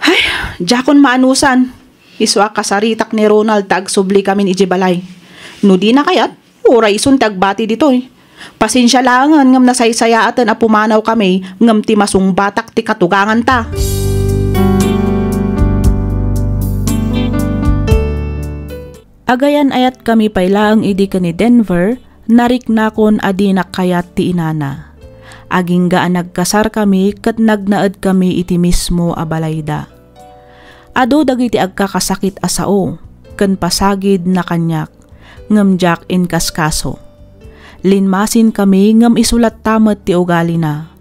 Ay, diakon maanusan. Isu a kasaritak ni Ronald ta agsubli kamin idiay balay. No dina kayat, uray isun ti agbati ditoy. Pasensia laengen ngem nasaysayaaten a pumanaw kami ngem ti masungbatak ti katuganganta. Agayan-ayat kami pay laeng idi ken ni Denver, nariknakon a dinak kayat ti inana. Agingga a nagkasar kami ket nagnaed kami iti mismo a balayda. Adu dagiti agkakasakit a sao ken pasagidna kaniak, ngem diak inkaskaso. Linmasinkami ngem isu latta met ti ugalina.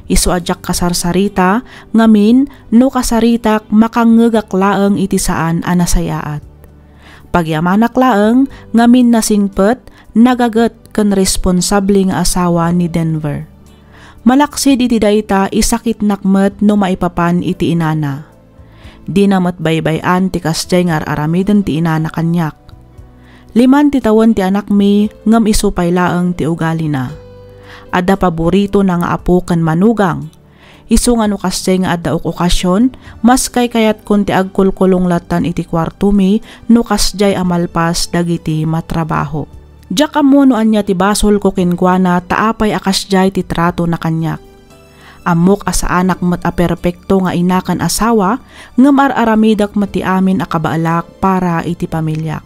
Isu a diak kasarsarita, ngamin, no kasaritak, makangngegak laeng iti saan a nasayaat. Pagyamanak laeng, ngamin nasingpet, nagaget, ken responsable nga asawa ni Denver. Malaksid iti dayta, isakitnak met no maipapan iti inana. Dina met baybay-an ti kasdiay nga ar-aramiden ti inana kaniak. Liman ti tawen ti anakmi, ngem isu pay laeng ti ugalina. Adda paboritona nga apo ken manugang. Isu nga no kasdiay nga adda ok-, okasion, mas kaykayatkon ti agkulkulong lattan iti kuartomi no kasdiay a malpas dagiti matrabaho. Diak ammo no ania ti basolko kenkuana ta apay a kasdiay ti tratona kaniak. Ammok a saanak met a perpekto nga ina ken asawa, ngem ar-aramidek met ti amin a kabaelak para iti pamiliak.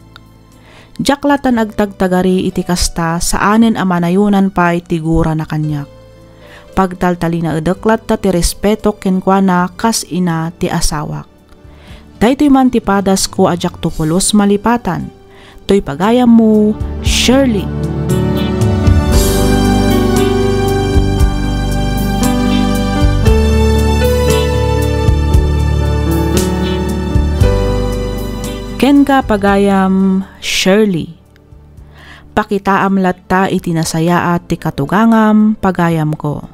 Diak latta agtagtagari iti kasta, saanen a manayonan pay ti gurana kaniak. Pagtaltalinaedek latta ti respetok kenkuana kas ina ti asawak. Daytoy man ti padasko a diak to pulos malipatan. Toy pagayammo, Shirley. Kenka, pagayam Shirley. Pakitaam latta iti nasayaat ti katugangam, pagayamko.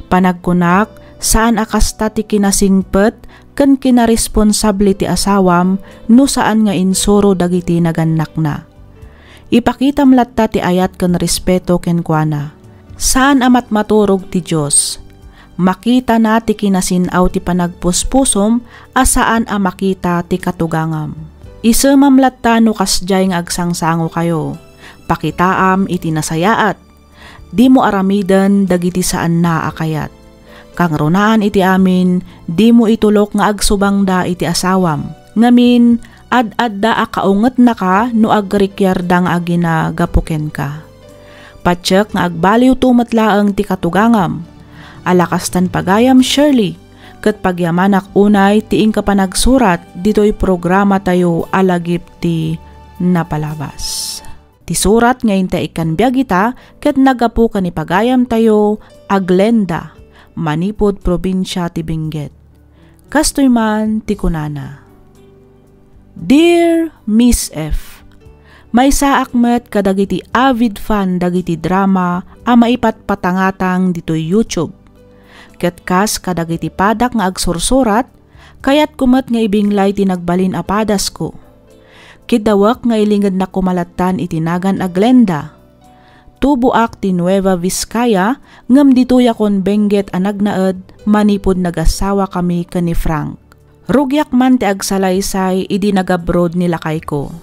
Panagkunak, saan a kasta ti kinasingpet ken kinaresponsable ti asawam no saan nga insuro dagiti nagannakna. Ipakitam latta ti ayat ken respeto kenkuana. Saan a matmaturog ti Dios. Makitana ti kinasin-aw ti panagpuspusom a saan a makita ti katugangam. Isemam latta no kasdiay nga agsangsangokayo. Pakitaam iti nasayaat. Dimo aramiden dagiti saanna a kayat. Kangrunaan iti amin, dimo itulok nga agsubangda iti asawam. Ngamin, ad-adda a kaungetnaka no agrikiarda nga agina gapu kenka. Patiek nga agbaliwto met laeng ti katugangam. Ala kastan pagayam, Shirley, ket pagyamanak unay ti inka panagsurat ditoy programatayo a lagip ti napalabas. Ti surat nga inta ikkan biag ita ket naggapu ken ni pagayamtayo a Glenda, manipud probinsia ti Benguet. Kastoy man ti kunana, "Dear Miss F, maysaak met kadagiti avid fan dagiti drama a maipatpatangatang ditoy YouTube. Ket kas kadagiti padak nga agsursurat, kayatko met nga ibinglay ti nagbalin a padasko. Kiddawek nga ilingednak koma lattan iti nagan a Glenda. Tuboak ti Nueva Vizcaya, ngem ditoyakon Benguet a nagnaed manipud nagasawakami ken ni Frank. Rugiak man ti agsalaysay idi nag-abroad ni lakayko.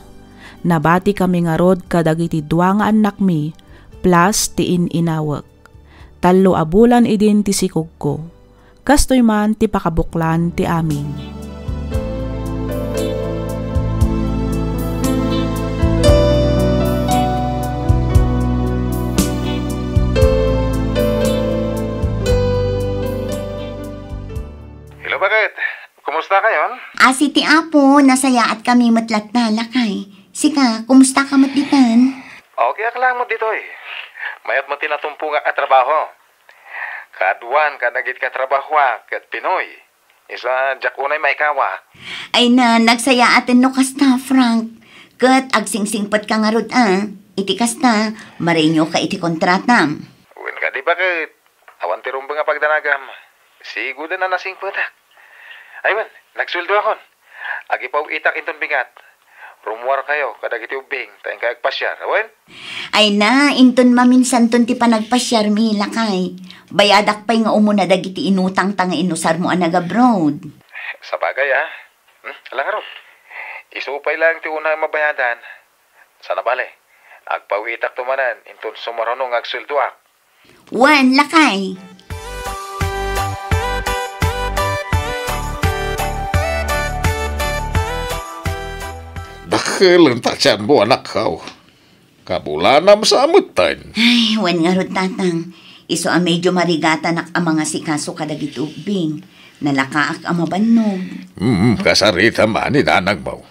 Nabatikami ngarud kadagiti dua nga annakmi, plus ti in-inawek. Tallo a bulan idin ti sikogko. Kastoy man ti pakabuklan ti amin." Hello, bakit? Kumusta kayon? Asi ti Apo, nasayaat kami met latta, lakay. Sika, kumusta ka met ditan? Okay ak lang met ditoy. Mayat met ti natumpongak a trabaho. Kaaduan kadagiti katrabahoak ket Pinoy. Isu a diak unay maikawa. Ay na, nagsayaaten no kasta, Frank. Ket agsingsingpet ka ngarud a. Iti kasta, marenyo ka iti kontratam. Wen kadi, bakit? Awan ti rumbeng a pagdanagam. Sigoden a nasingpetak. Ay wen, nagsueldoakon. Agipaw-itak inton bigat. Rummuarkayo kadagiti ubbing ta inkay agpasiar, wen? Ay na, inton maminsanton ti panagpasiarmi, lakay. Bayadak pay nga umuna dagiti inutangta nga inusarmo a nag-abroad. Sabagay, a. Hmm, ala ngarud. Isu pay laeng ti unay mabayadan. Sana bale, agpaw-itakto manen inton sumurunong nga agsueldoak. Wen, lakay. Dakkel ta tianmo, anakko. Kabulanam sa amutan. Ay, wen ngarud, tatang. Isu a medyo marigatanak a mangasikaso kadagiti ubbing. Nalakaak a mabannog. Hmm, kasarita man ni nanangmo.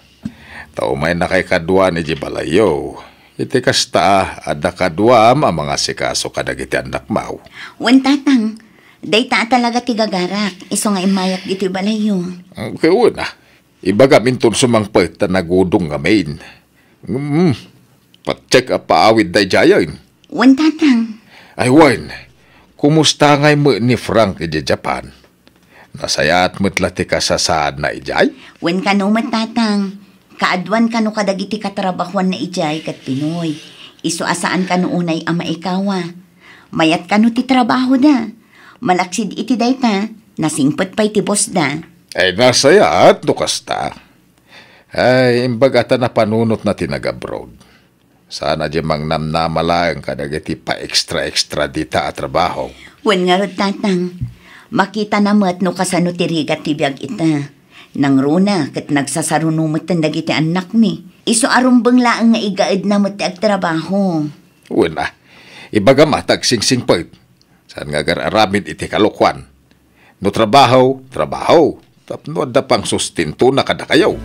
Ta umaynakay kaduan idiay balayyo. Iti kasta, adda kaduam a mangasikaso kadagiti annakmo. Wen, tatang, dayta a talaga ti gagarak, isu nga immayak ditoy balayyo. Ket wen a, ibagam inton sumangpet ta nagudong ngamin. Hmm, patiek a paawid daydiayen. Wen, tatang. Ay wen, kumusta ngay met ni Frank idiay Japan? Nasayaat met la ti kasasaadna idiay? Wen kano met, tatang. Kaaduan kano kadagiti katrabahoanna idiay ket Pinoy. Isu a saan kano unay a maikawa. Mayat kano ti trabahoda. Malaksid iti dayta, nasingpet pay ti bossda. Ay, nasayaat no kasta. Ay, imbag a ta napanunotna ti nag-abroad. Saan a di mangnamnama laeng kadagiti pa-extra-extra dita a trabaho. Wen ngarud, tatang. Makitana met no kasano ti rigat ti biag ita. Nangruna ket nagsasaruno metten dagiti annakmi. Isu a rumbeng laeng nga igaedna met ti agtrabaho. Wen a, ibagam a ta agsingsingpet. Saan nga agar-aramid iti kalokuan. No trabaho, trabaho. Tapno adda pangsustentona kadakayo.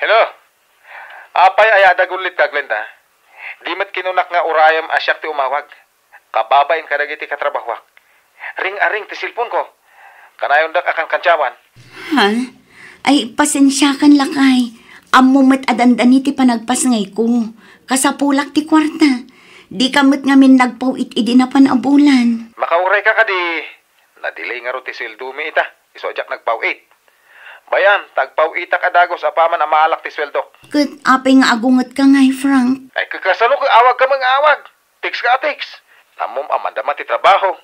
Hello? Apay aya a dagullitka, Glenda? Di met kinunak nga urayem a siak ti umawag. Kababain kadagiti katrabahoak. Ring-aring ti cellphone-ko. Kanayondak a kankantyawan. Ha? Ay, pasensiakan, lakay. Ammo met a dandani ti panagpasngayko. Kasapulak ti kuarta. Dika met ngamin nagpaw-it idi napan a bulan. Makaurayka kadi? Nadelay ngarud ti sueldomi ita, isu a diak nagpaw-it. Bay-am ta agpaw-itak a dagus apaman a maalak ti sueldok. Ket apay nga agungetka ngay, Frank? Ay, ket kasano ket awagka met nga awag? Text ka a text. Ammom a madama ti trabaho.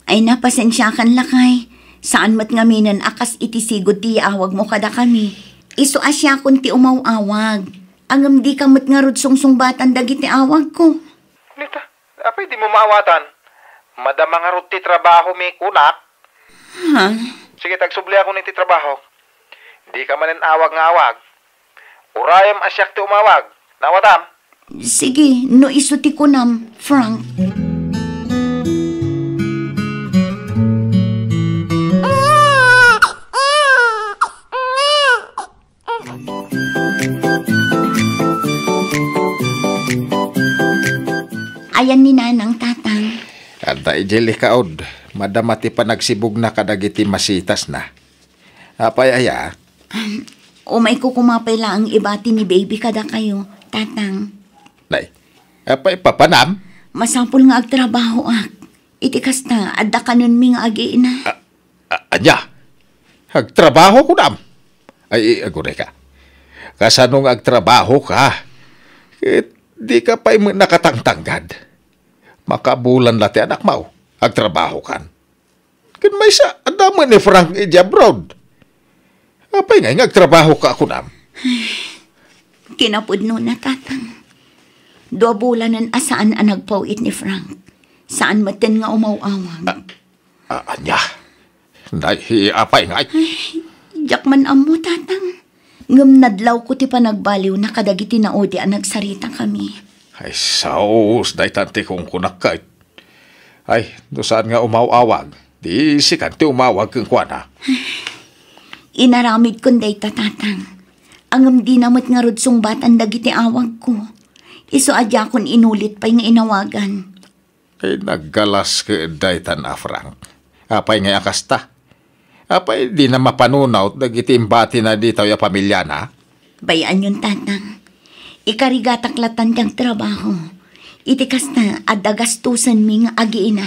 Ay, napasensiakan, lakay. Saan met ngaminen a kas iti sigud ti yaawagmo kadakami. Isu a siakon ti umaw-awag. Ngem dika met ngarud sungsungbatan dagiti awagko. Nita, apay dimo maawatan? Madama ngarud ti trabahomi, kunak. Ha? Sige, ta agsubliakon iti trabahok. Dika manen awag nga awag. Urayem a siak ti umawag. Naawatam? Sige, no isu ti kunam, Frank. Ayan ni Nanang, Tatang. Adda idiay likaud, madama ti panagsibugna kadagiti masitasna. Apay aya? Um, umayko koma pay laeng ibati ni Baby kadakayo, Tatang. Nay, apay papanam? Masapul nga agtrabahoak. Iti kasta, adda kanenmi nga agiina. A-, a-, ania? Agtrabaho kunam? Ay, agunay ka. Kasano nga agtrabaho ka? Ket di ka pay met nakatangtanggad. Makabulan la ti anakmo. Agtrabaho kan. Ken maysa, adda met ni Frank idiay abroad. Apay ngay nga agtrabaho ka kunam? Kinapudnona, Tatang. Dua bulanen a saan a nagpaw-it ni Frank. Saan metten nga umaw-awag. A-, a-, ania? Nay, apay ngay? Ay, diak man ammo, Tatang. Ngem nadlawko ti panagbaliwna kadagiti naudi a nagsaritakami. Ay, saos, daytan ti kunkunak ket. Ay, no saan nga umaw-awag, di sikan ti umawag kenkuana. Inaramidkon dayta, Tatang. Ngem dina met ngarud sungbatan dagiti awagko. Isu a diakon inulit pay nga inawagan. Ay, naggalas ket daytan a Frank. Apay ngay a kasta? Apay dina mapanunot dagiti imbatina ditoy a pamiliana? Bay-anyon, Tatang. Ikarigatak latan ti agtrabaho. Iti kasta, adda gastusenmi nga agiina.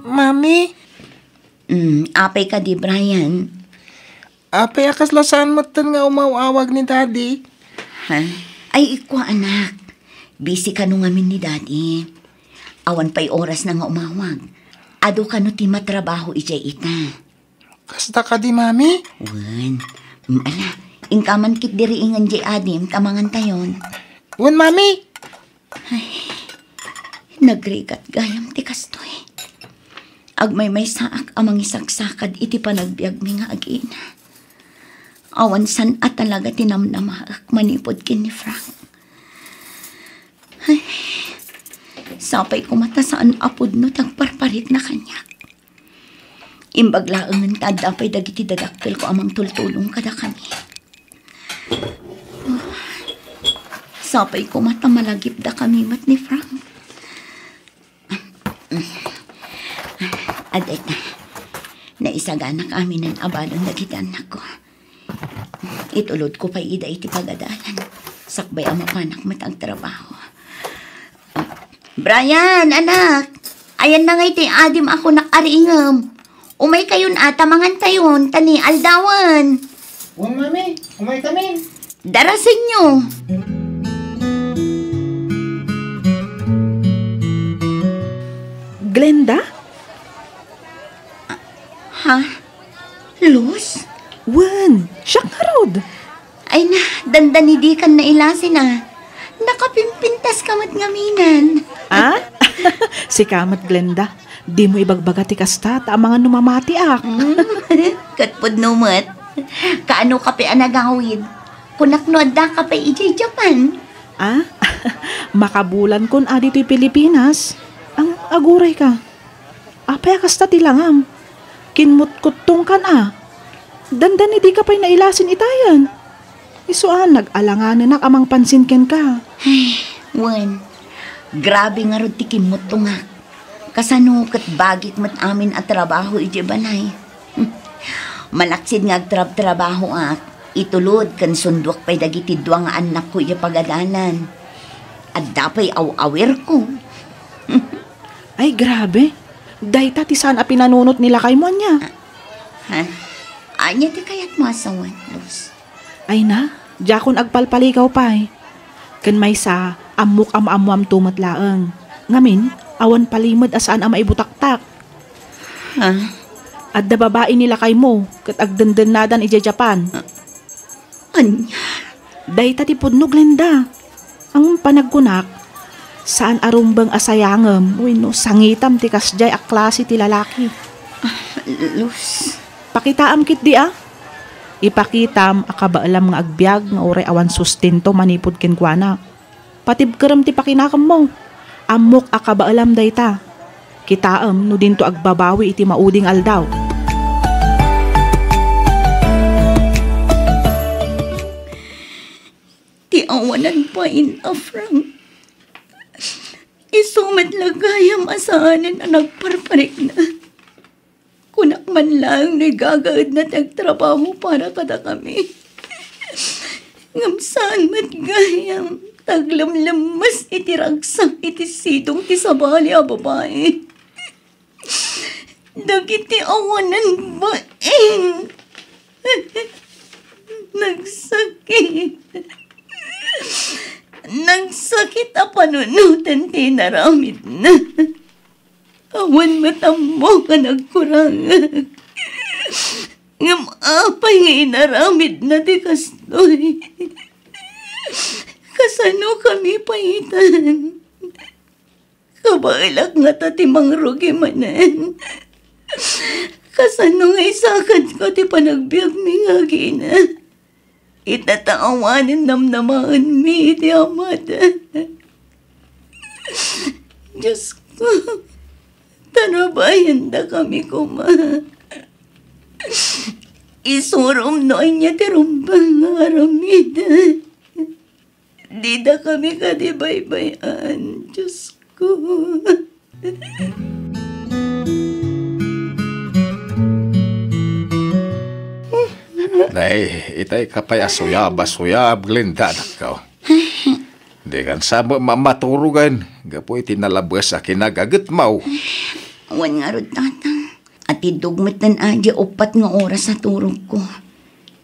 Mami? Mm, apay kadi, Brian? Apay a kasla saan metten nga umaw-awag ni Daddy? Ha? Ay, ikua, anak. Busy kano ngamin ni Daddy. Awan pay orasna nga umawag. Adu kano ti matrabaho idiay ita. Kasta kadi, Mami? Wen. Mm, ala, inka man ketdi riingen diay adim ta mangantayon. Wen, Mami. Ay, nagrigat gayam ti kastoy. Agmaymaysaak a mangisaksakad iti panagbiagmi nga agiina. Awan saan a talaga ti namnamaek manipud ken ni Frank. Ay, sapay koma ta saan a pudno ti agparparikna kaniak. Imbag laengen ta adda pay dagiti dadakkelko a mangtultulong kadakami. Sapay koma ta malagipdakami met ni Frank. Adda ita, naisaganak aminen a balon dagiti annakko. Itulodko pay ida iti pagadalan. Sakbay a mapanak met agtrabaho. Brian, anak! Ayanna ngay ti adim a kunak a riingem. Umaykayon a ta mangantayon, ta ni aldawen. Wen, Mami. Umaykamin. Darasenyo. Glenda? Ha? Luz? Wen, siak ngarud. Ay na, dandani dikan nailasin a. Nakapimpintas ka met ngamin. Ah? Sika met, Glenda. Dimo ibagbaga ti kasta, ta amangan no mamatiak. Mm. Ket pudno met. Kaano ka pay a nagawid? Kunak no adda ka pay idiay Japan? Ah? Makabulan kon a ditoy Pilipinas. Ang aguray ka. Apay a kasta ti langam? Kinmutkuttongkan a. Dandani dika pay nailasin itayen. Isu a, nag-alanganenak a mangpansin kenka. Ay, wen. Grabe ngarud ti kimmuttongak. Kasano ket bagik met amin a trabaho idiay balay? Malaksid nga agtrabtrabahoak, itulod ken sunduak pay dagiti dua nga annakko idiay pagadalan. Adda pay aw-awirko. Ay, grabe. Dayta ti saan a pinanunot ni lakaymo, ania? Ah, ha? Ania ti kayatmo a sawen, Luz? Ay na, diakon agpalpaligaw pay. Ken maysa, ammok a maammoamto met laeng. Ngamin, awan palimed a saan a maibutaktak. Ha? Adda babai ni lakaymo, ket agdendennadan idiay Japan. Ah, ania? Dayta ti pudno, Glenda. Ang panagkunak, saan a rumbeng a sayangem wenno sangitam ti kasdiay a klase ti lalaki. Ah, Luz. Pakitaam ketdi a. Ipakitam a kabaelam nga agbiag nga uray awan sustento manipud kenkuana. Patibkerem ti pakinakemmo. Ammok a kabaelam dayta. Kitaem no dinto agbabawi iti mauding aldaw. Ti awanan bain a Frank. Isu met la gayam a saanen a nagparparikna. Kunak man laeng no igagaedna ti agtrabaho para kadakami. Ngem saan met gayam, ta aglemlemmes iti ragsak iti sidong ti sabali a babai. Dagiti awanan bain. Nagsakit. Nagsakit a panunoten ti inaramidna. Awan met ammo nga nagkurangak. Ngem apay nga inaramidna ti kastoy? Kasano kami paitan? Kabaelak ngata ti mangrugi manen. Kasano nga isakadko ti panagbiagmi nga agina? Ita ta awanen namnamaenmi iti amada. Diosko, tarabayendakami koma. Isurom no ania ti rumbeng nga aramid. Didakami kadi baybay-an, Diosko. Nay, itay ka pay a suyab a suyab, Glenda, anakko. Dikan sa mo mamaturogan, gapu iti nalabes a kinagagetmaw. Wen ngarud, Tatang. Atiddog metten a di uppat nga oras a turogko.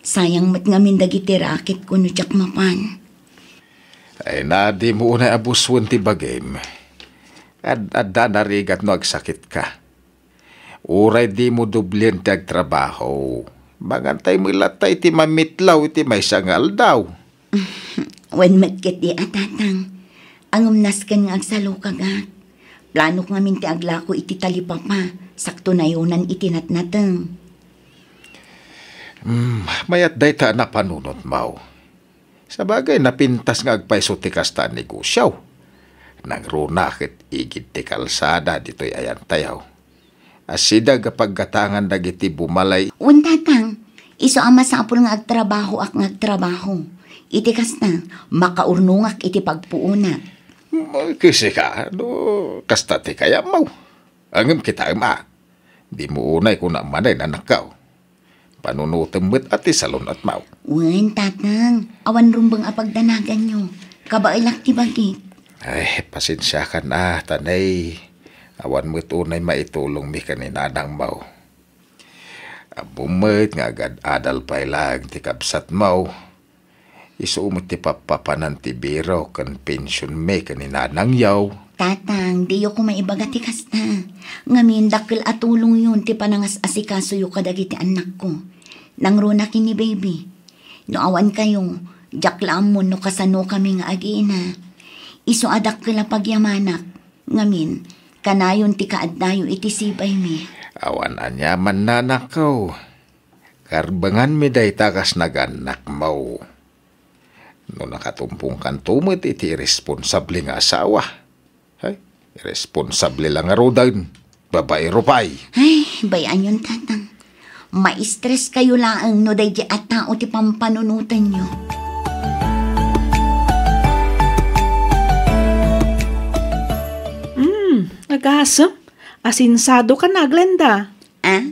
Sayang met ngamin dagiti raketko no diak mapan. Ay na, dimo unay a busuen ti bagim. Ad-adda narigat no agsakitka. Uray dimo dublien ti agtrabaho, mangantay met latta iti mamitlaw iti maysa nga aldaw. Wen met ketdi a, Tatang. Ngem nasken nga agsalukagak. Planok ngamin ti aglako iti talipapa, sakto nayonan iti natnateng. Hmm, mayat dayta a napanunotmaw. Sabagay, napintas nga agpayso ti kasta a negosio. Nangruna ket igid ti kalsada ditoy ayantayo. Asideg a paggatangan dagiti bumalay. Wen, Tatang, isu a masapul nga agtrabahoak nga agtrabaho. Iti kasta, makaurnongak iti pagpuonak. Hmm, kisika, no kasta ti kayatmo. Ngem kitaem a, dimo unay kunam manen, anakko. Panunotem met a ti salun-atmaw. Wen, Tatang, awan rumbeng a pagdanaganyo. Kabaelak ti bagik. Ay, pasensiakan a, ta nay, awan met unay maitulongmi ken ni nanangmaw. Ammom met nga agad-adal pay laeng ti kabsatmaw. Isu met ti pappapanan ti biro ken pensionmi ken ni nanangyo. Tatang, diyo koma ibaga ti kasta. Ngamin, dakkel a tulongyon ti panangas-asikasoyo kadagiti annakko. Nangruna ken ni baby. No awan kayo, diak la ammon no kasano kami nga agina. Isu a dakkel a pagyamanak. Ngamin, kanayon ti kaaddayo iti sibaymi. Awan aniaman, anakko. Karbenganmi dayta kas nagannakmo. No nakatumpongkanto met iti irresponsable nga asawa. Ay, irresponsable la ngaruden. Babaero pay. Ay, bay-anyon, Tatang. Maistres kayo laeng no daydi a tao ti pampanunotenyo. Hmm, agasem. Asensado ka na, Glenda. Ah?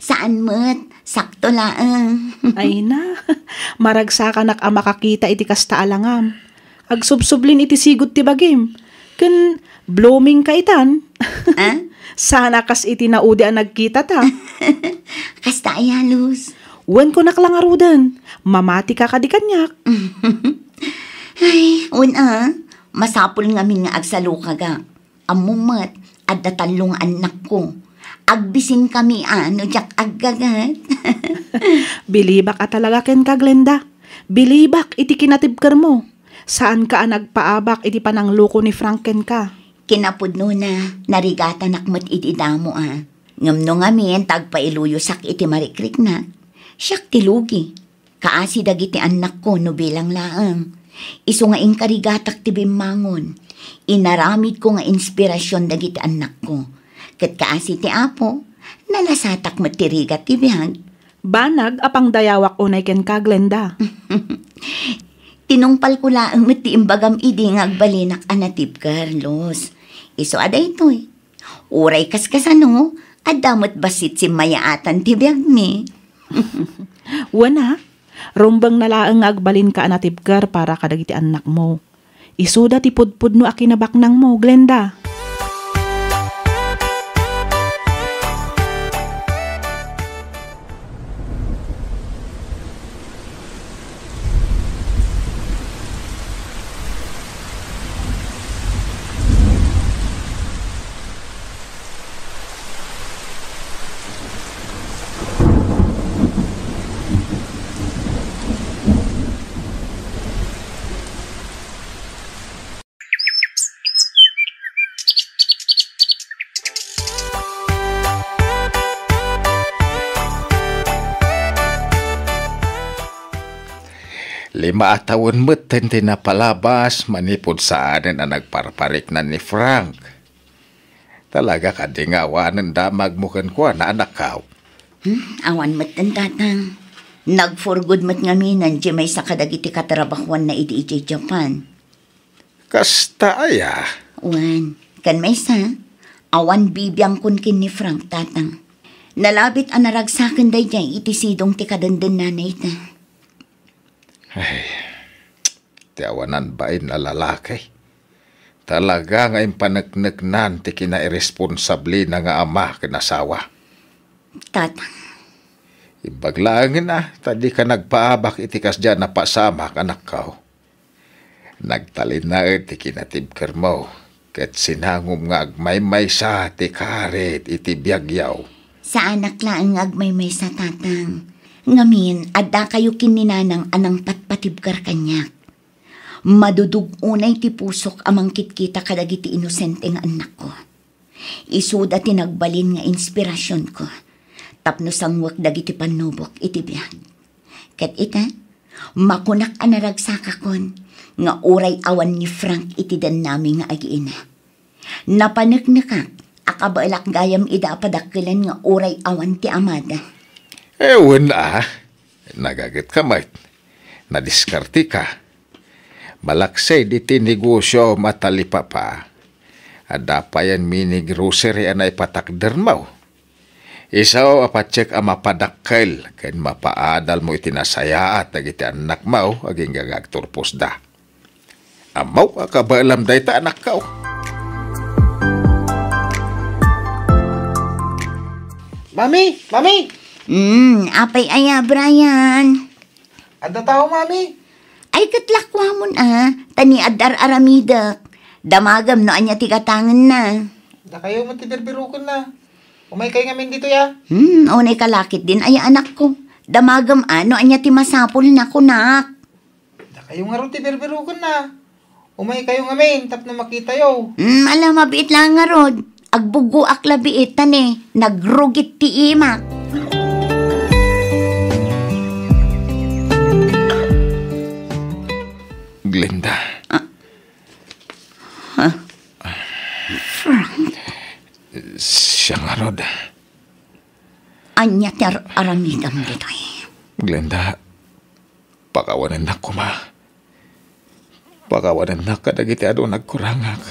Saan met, sakto laeng. Ay na, maragsakanak a makakita iti kasta a langam. Agsubsublin iti sigud ti bagim. Ken blooming ka itan. Ah? Sana kas iti naudi a nagkitata. Kasta aya, Luz? Wen, kunak la ngaruden. Mamati ka kadi kaniak. Ay, wen a. Masapul ngamin nga agsalukagak. Ammom met, adda tallo nga annakko. Agbisinkami a no diak aggaget. Bilibak a talaga kenka, Glenda. Bilibak iti kinatibkermo. Saanka a nagpaabak iti panangloko ni Frank kenka. Kinapudnona, narigatanak met idi damo a. Ngem no ngamin ta agpailuyosak iti marikriknak, siak ti lugi. Kaasi dagiti annakko no bilang laeng. Isu nga inkarigatak ti bimmangon. Inaramidko nga inspirasion dagiti annakko. Ket kaasi ti Apo, nalasatak met ti rigat ti biag. Banag a pangdayawak unay kenka, Glenda. Tinungpalko laeng met ti imbagam idi nga agbalinak a natibker, Luz. Isu a daytoy. Uray kaskasano, adda met bassit simmayaatan ti biagmi. Wen a, rumbeng na laeng nga agbalinka a natibker para kadagiti annakmo. Isuda ti pudpudno a kinabaknangmo, Glenda. Lima a tawen metten ti napalabas manipud saanen a nagparpariknan ni Frank. Talaga kadi nga awanen damagmo kenkuana, anakko? Hmm, awan metten, Tatang. Nag-for good met ngaminen diay maysa kadagiti katrabahuanna idi idiay Japan. Kasta aya? Wen, ken maysa, awan bibiangkon ken ni Frank, Tatang. Nalabit a naragsaken daydiay iti sidong ti kadendennana ita. Ay, ti awanan bain a lalaki. Talaga nga impanekneknan ti kinairesponsablena nga ama ken asawa. Tatang. Imbag laengen a, ta dika nagpaabak iti kasdiay a napasamak, anakko. Nagtalinaed ti kinatibkermo, ket sinangom nga agmaymaysa ti karit iti biagyo. Saanak laeng nga agmaymaysa, Tatang. Ngamin, addakayo ken ni Nanang a nangpatpatibker kaniak. Madudug unay ti pusok a mangkitkita kadagiti inosente nga annakko. Isuda ti nagbalin nga inspirasionko tapno sanguek dagiti pannubok iti biag. Ket ita, makunak a naragsakakon nga uray awan ni Frank iti dennami nga agiina. Napaneknekak a kabaelak gayam ida a padakkelen nga uray awan ti amada. Ewen a, nagagetka met. Nadiskarteka. Malaksid iti negosio a talipapa. Adda payen mini grocery a naipatakdermo. Isu a patiek a mapadakkel ken mapaadalmo iti nasayaat dagiti annakmo agingga nga agturposda. Ammok a kabaelam dayta, anakko. Mami! Mami! Hmm, apay aya, Brian? Adda tao, Mami? Ay, ket lakuamon a, ta ni adda ar-aramidek. Damagem no ania ti gatangenna. Dakayo met ti birbirokenna. Umaykayo ngamin ditoy a. Hmm, unay kalakit din aya, anakko. Damagem a no ania ti masapulna, kunak. Dakayo ngarud ti birbirokenna. Umaykayo ngamin tapno makitayo. Mm, ala, mabiit laeng ngarud. Agbuggoak la biit ta ne, nagrugit ti imak. Glenda. Ah. Ha? Frank. Siak ngarud. Ania ti ar-, aramidem ditoy? Glenda, pakawanennak koma. Pakawanennak kadagiti adu nagkurangak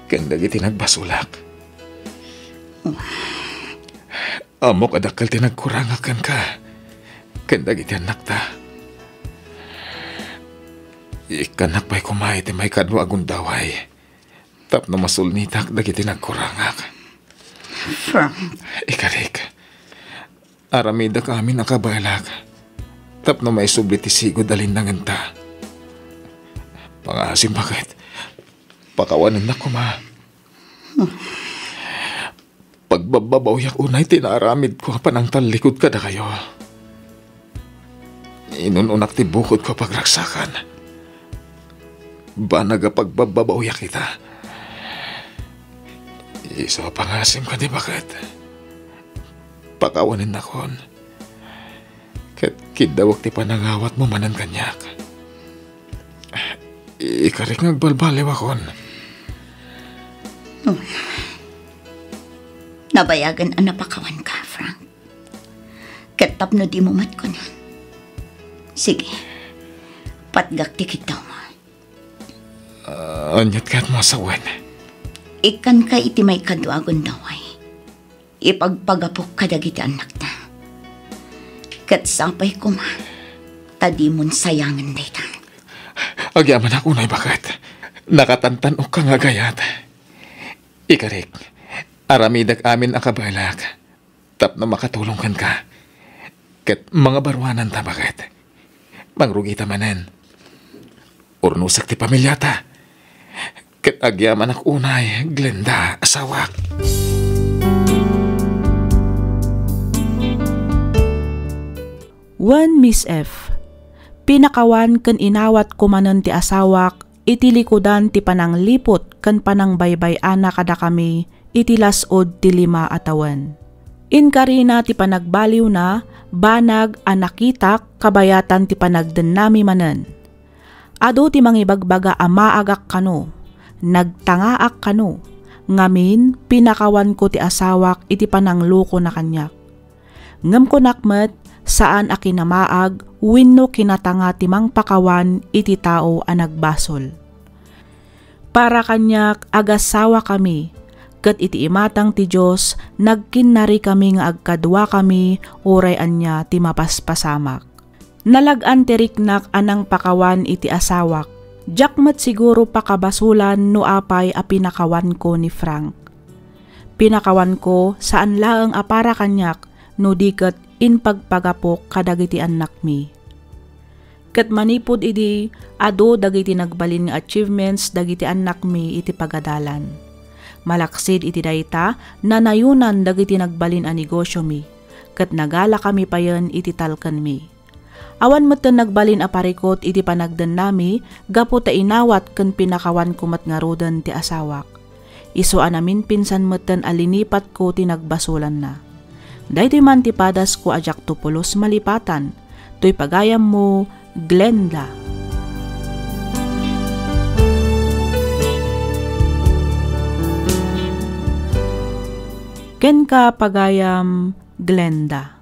ken dagiti nagbasolak. Ammok a dakkel ti nagkurangak kenka ken dagiti annakta. Ikkannak pay koma iti maikadua a gundaway tapno masulnitak dagiti nagkurangak. Frank. Ikarik, aramidek amin a kabaelak tapno maisubli ti sigud a linnangenta. Pangaasim, baket, pakawanennak koma. Pagbabbabawiak unay ti naaramidko a panangtallikod kadakayo. Inun-unak ti bukodko a pagragsakan. Banag a pagbabbabawiak ita. Isu a pangaasim kadi, baket, pakawanennakon. Ket kiddawek ti panangawatmo manen kaniak. Ikarik nga agbalbaliwakon. Hmm. Nabayagen a napakawanka, Frank. Ket tapno dimo met kunen, sige, patgak ti kiddawmo. Ah, aniat kayatmo a sawen? Ikkanka iti maikadua a gundaway. Ipagpagapok kadagiti annakta. Ket sapay koma ta dimon sayangen dayta. Agyamanak unay, baket. Nakatantan-okka nga agayat. Ikarik, aramidek amin a kabaelak tapno makatulong kenka. Ket mangabaruananta, baket. Mangrugita manen. Urnosek ti pamiliata. Ket agyamanak unay, Glenda, asawak. Wen, Miss F, pinakawan ken inawatko manen ti asawak iti likudan ti panangliput ken panangbaybay-ana kadakami iti las-ud ti lima a tawen. Inkarina ti panagbaliwna banag a nakitak kabayatan ti panagdennami manen. Adu ti mangibagbaga a maagak kano, nagtangaak kano, ngamin, pinakawanko ti asawak iti pananglokona kaniak. Ngem kunak met, saan a kinamaag wenno kinatanga ti mangpakawan iti tao a nagbasol. Para kaniak, agasawakami, ket iti imatang ti Dios, nagkinnarikami nga agkaduakami uray ania ti mapaspasamak. Nalag-an ti riknak a nangpakawan iti asawak. Diak met siguro pakabasolan no apay a pinakawanko ni Frank. Pinakawanko saan laeng a para kaniak no di ket impagpagapok kadagiti annakmi. Ket manipud idi, adu dagiti nagbalin nga achievements dagiti annakmi iti pagadalan. Malaksid iti dayta, nanayonan dagiti nagbalin a negosiomi, ket nagalakami payen iti talkenmi. Awan metten nagbalin a parikut iti panagdennami gapu ta inawat ken pinakawanko met ngaruden ti asawak. Isu a naminpinsan metten a linipatko ti nagbasolanna. Daytoy man ti padasko a diakto pulos malipatan. Toy pagayammo, Glenda. Kenka, pagayam, Glenda.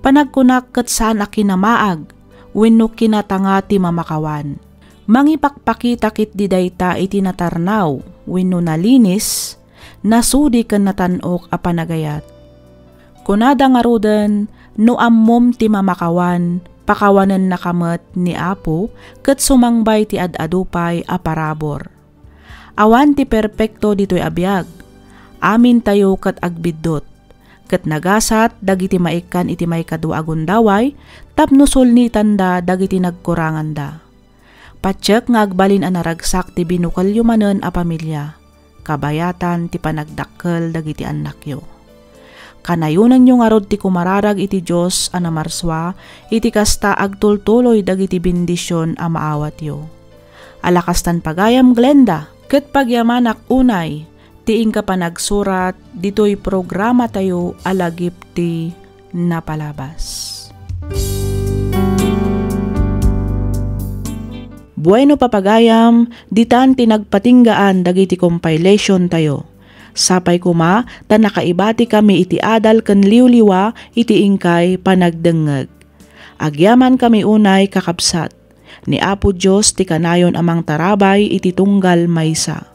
Panagkunak ket saan a kinamaag wenno kinatanga ti mamakawan. Mangipakpakita ketdi dayta iti natarnaw wenno nalinis, nasudi ken natan-ok a panagayat. Kunada ngaruden, no ammom ti mamakawan, pakawanennaka met ni Apo ket sumangbay ti ad-adu pay a parabur. Awan ti perpekto ditoy a biag. Amintayo ket agbiddut. Ket nagasat dagiti maikkan iti maikadua a gundaway tapno sulnitanda dagiti nagkuranganda. Patiek nga agbalin a naragsak ti binukelyo manen a pamilia, kabayatan ti panagdakkel dagiti annakyo. Kanayonenyo ngarud ti kumararag iti Dios a namarsua, iti kasta agtultuloy dagiti bendision a maawatyo. Ala kastan pagayam, Glenda, ket pagyamanak unay ti inka panagsurat ditoy programatayo a Lagip ti Napalabas. Bueno, papagayam, ditan ti nagpatinggaan dagiti compilation tayo. Sapay koma ta nakaibatikami iti adal ken liwliwa iti inkay panagdengngeg. Agyamankami unay, kakabsat. Ni Apo Dios ti kanayon a mangtarabay iti tunggal maysa.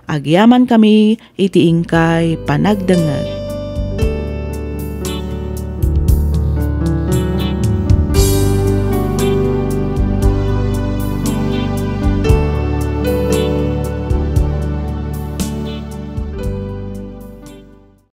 Agyamankami iti inkay panagdengngeg.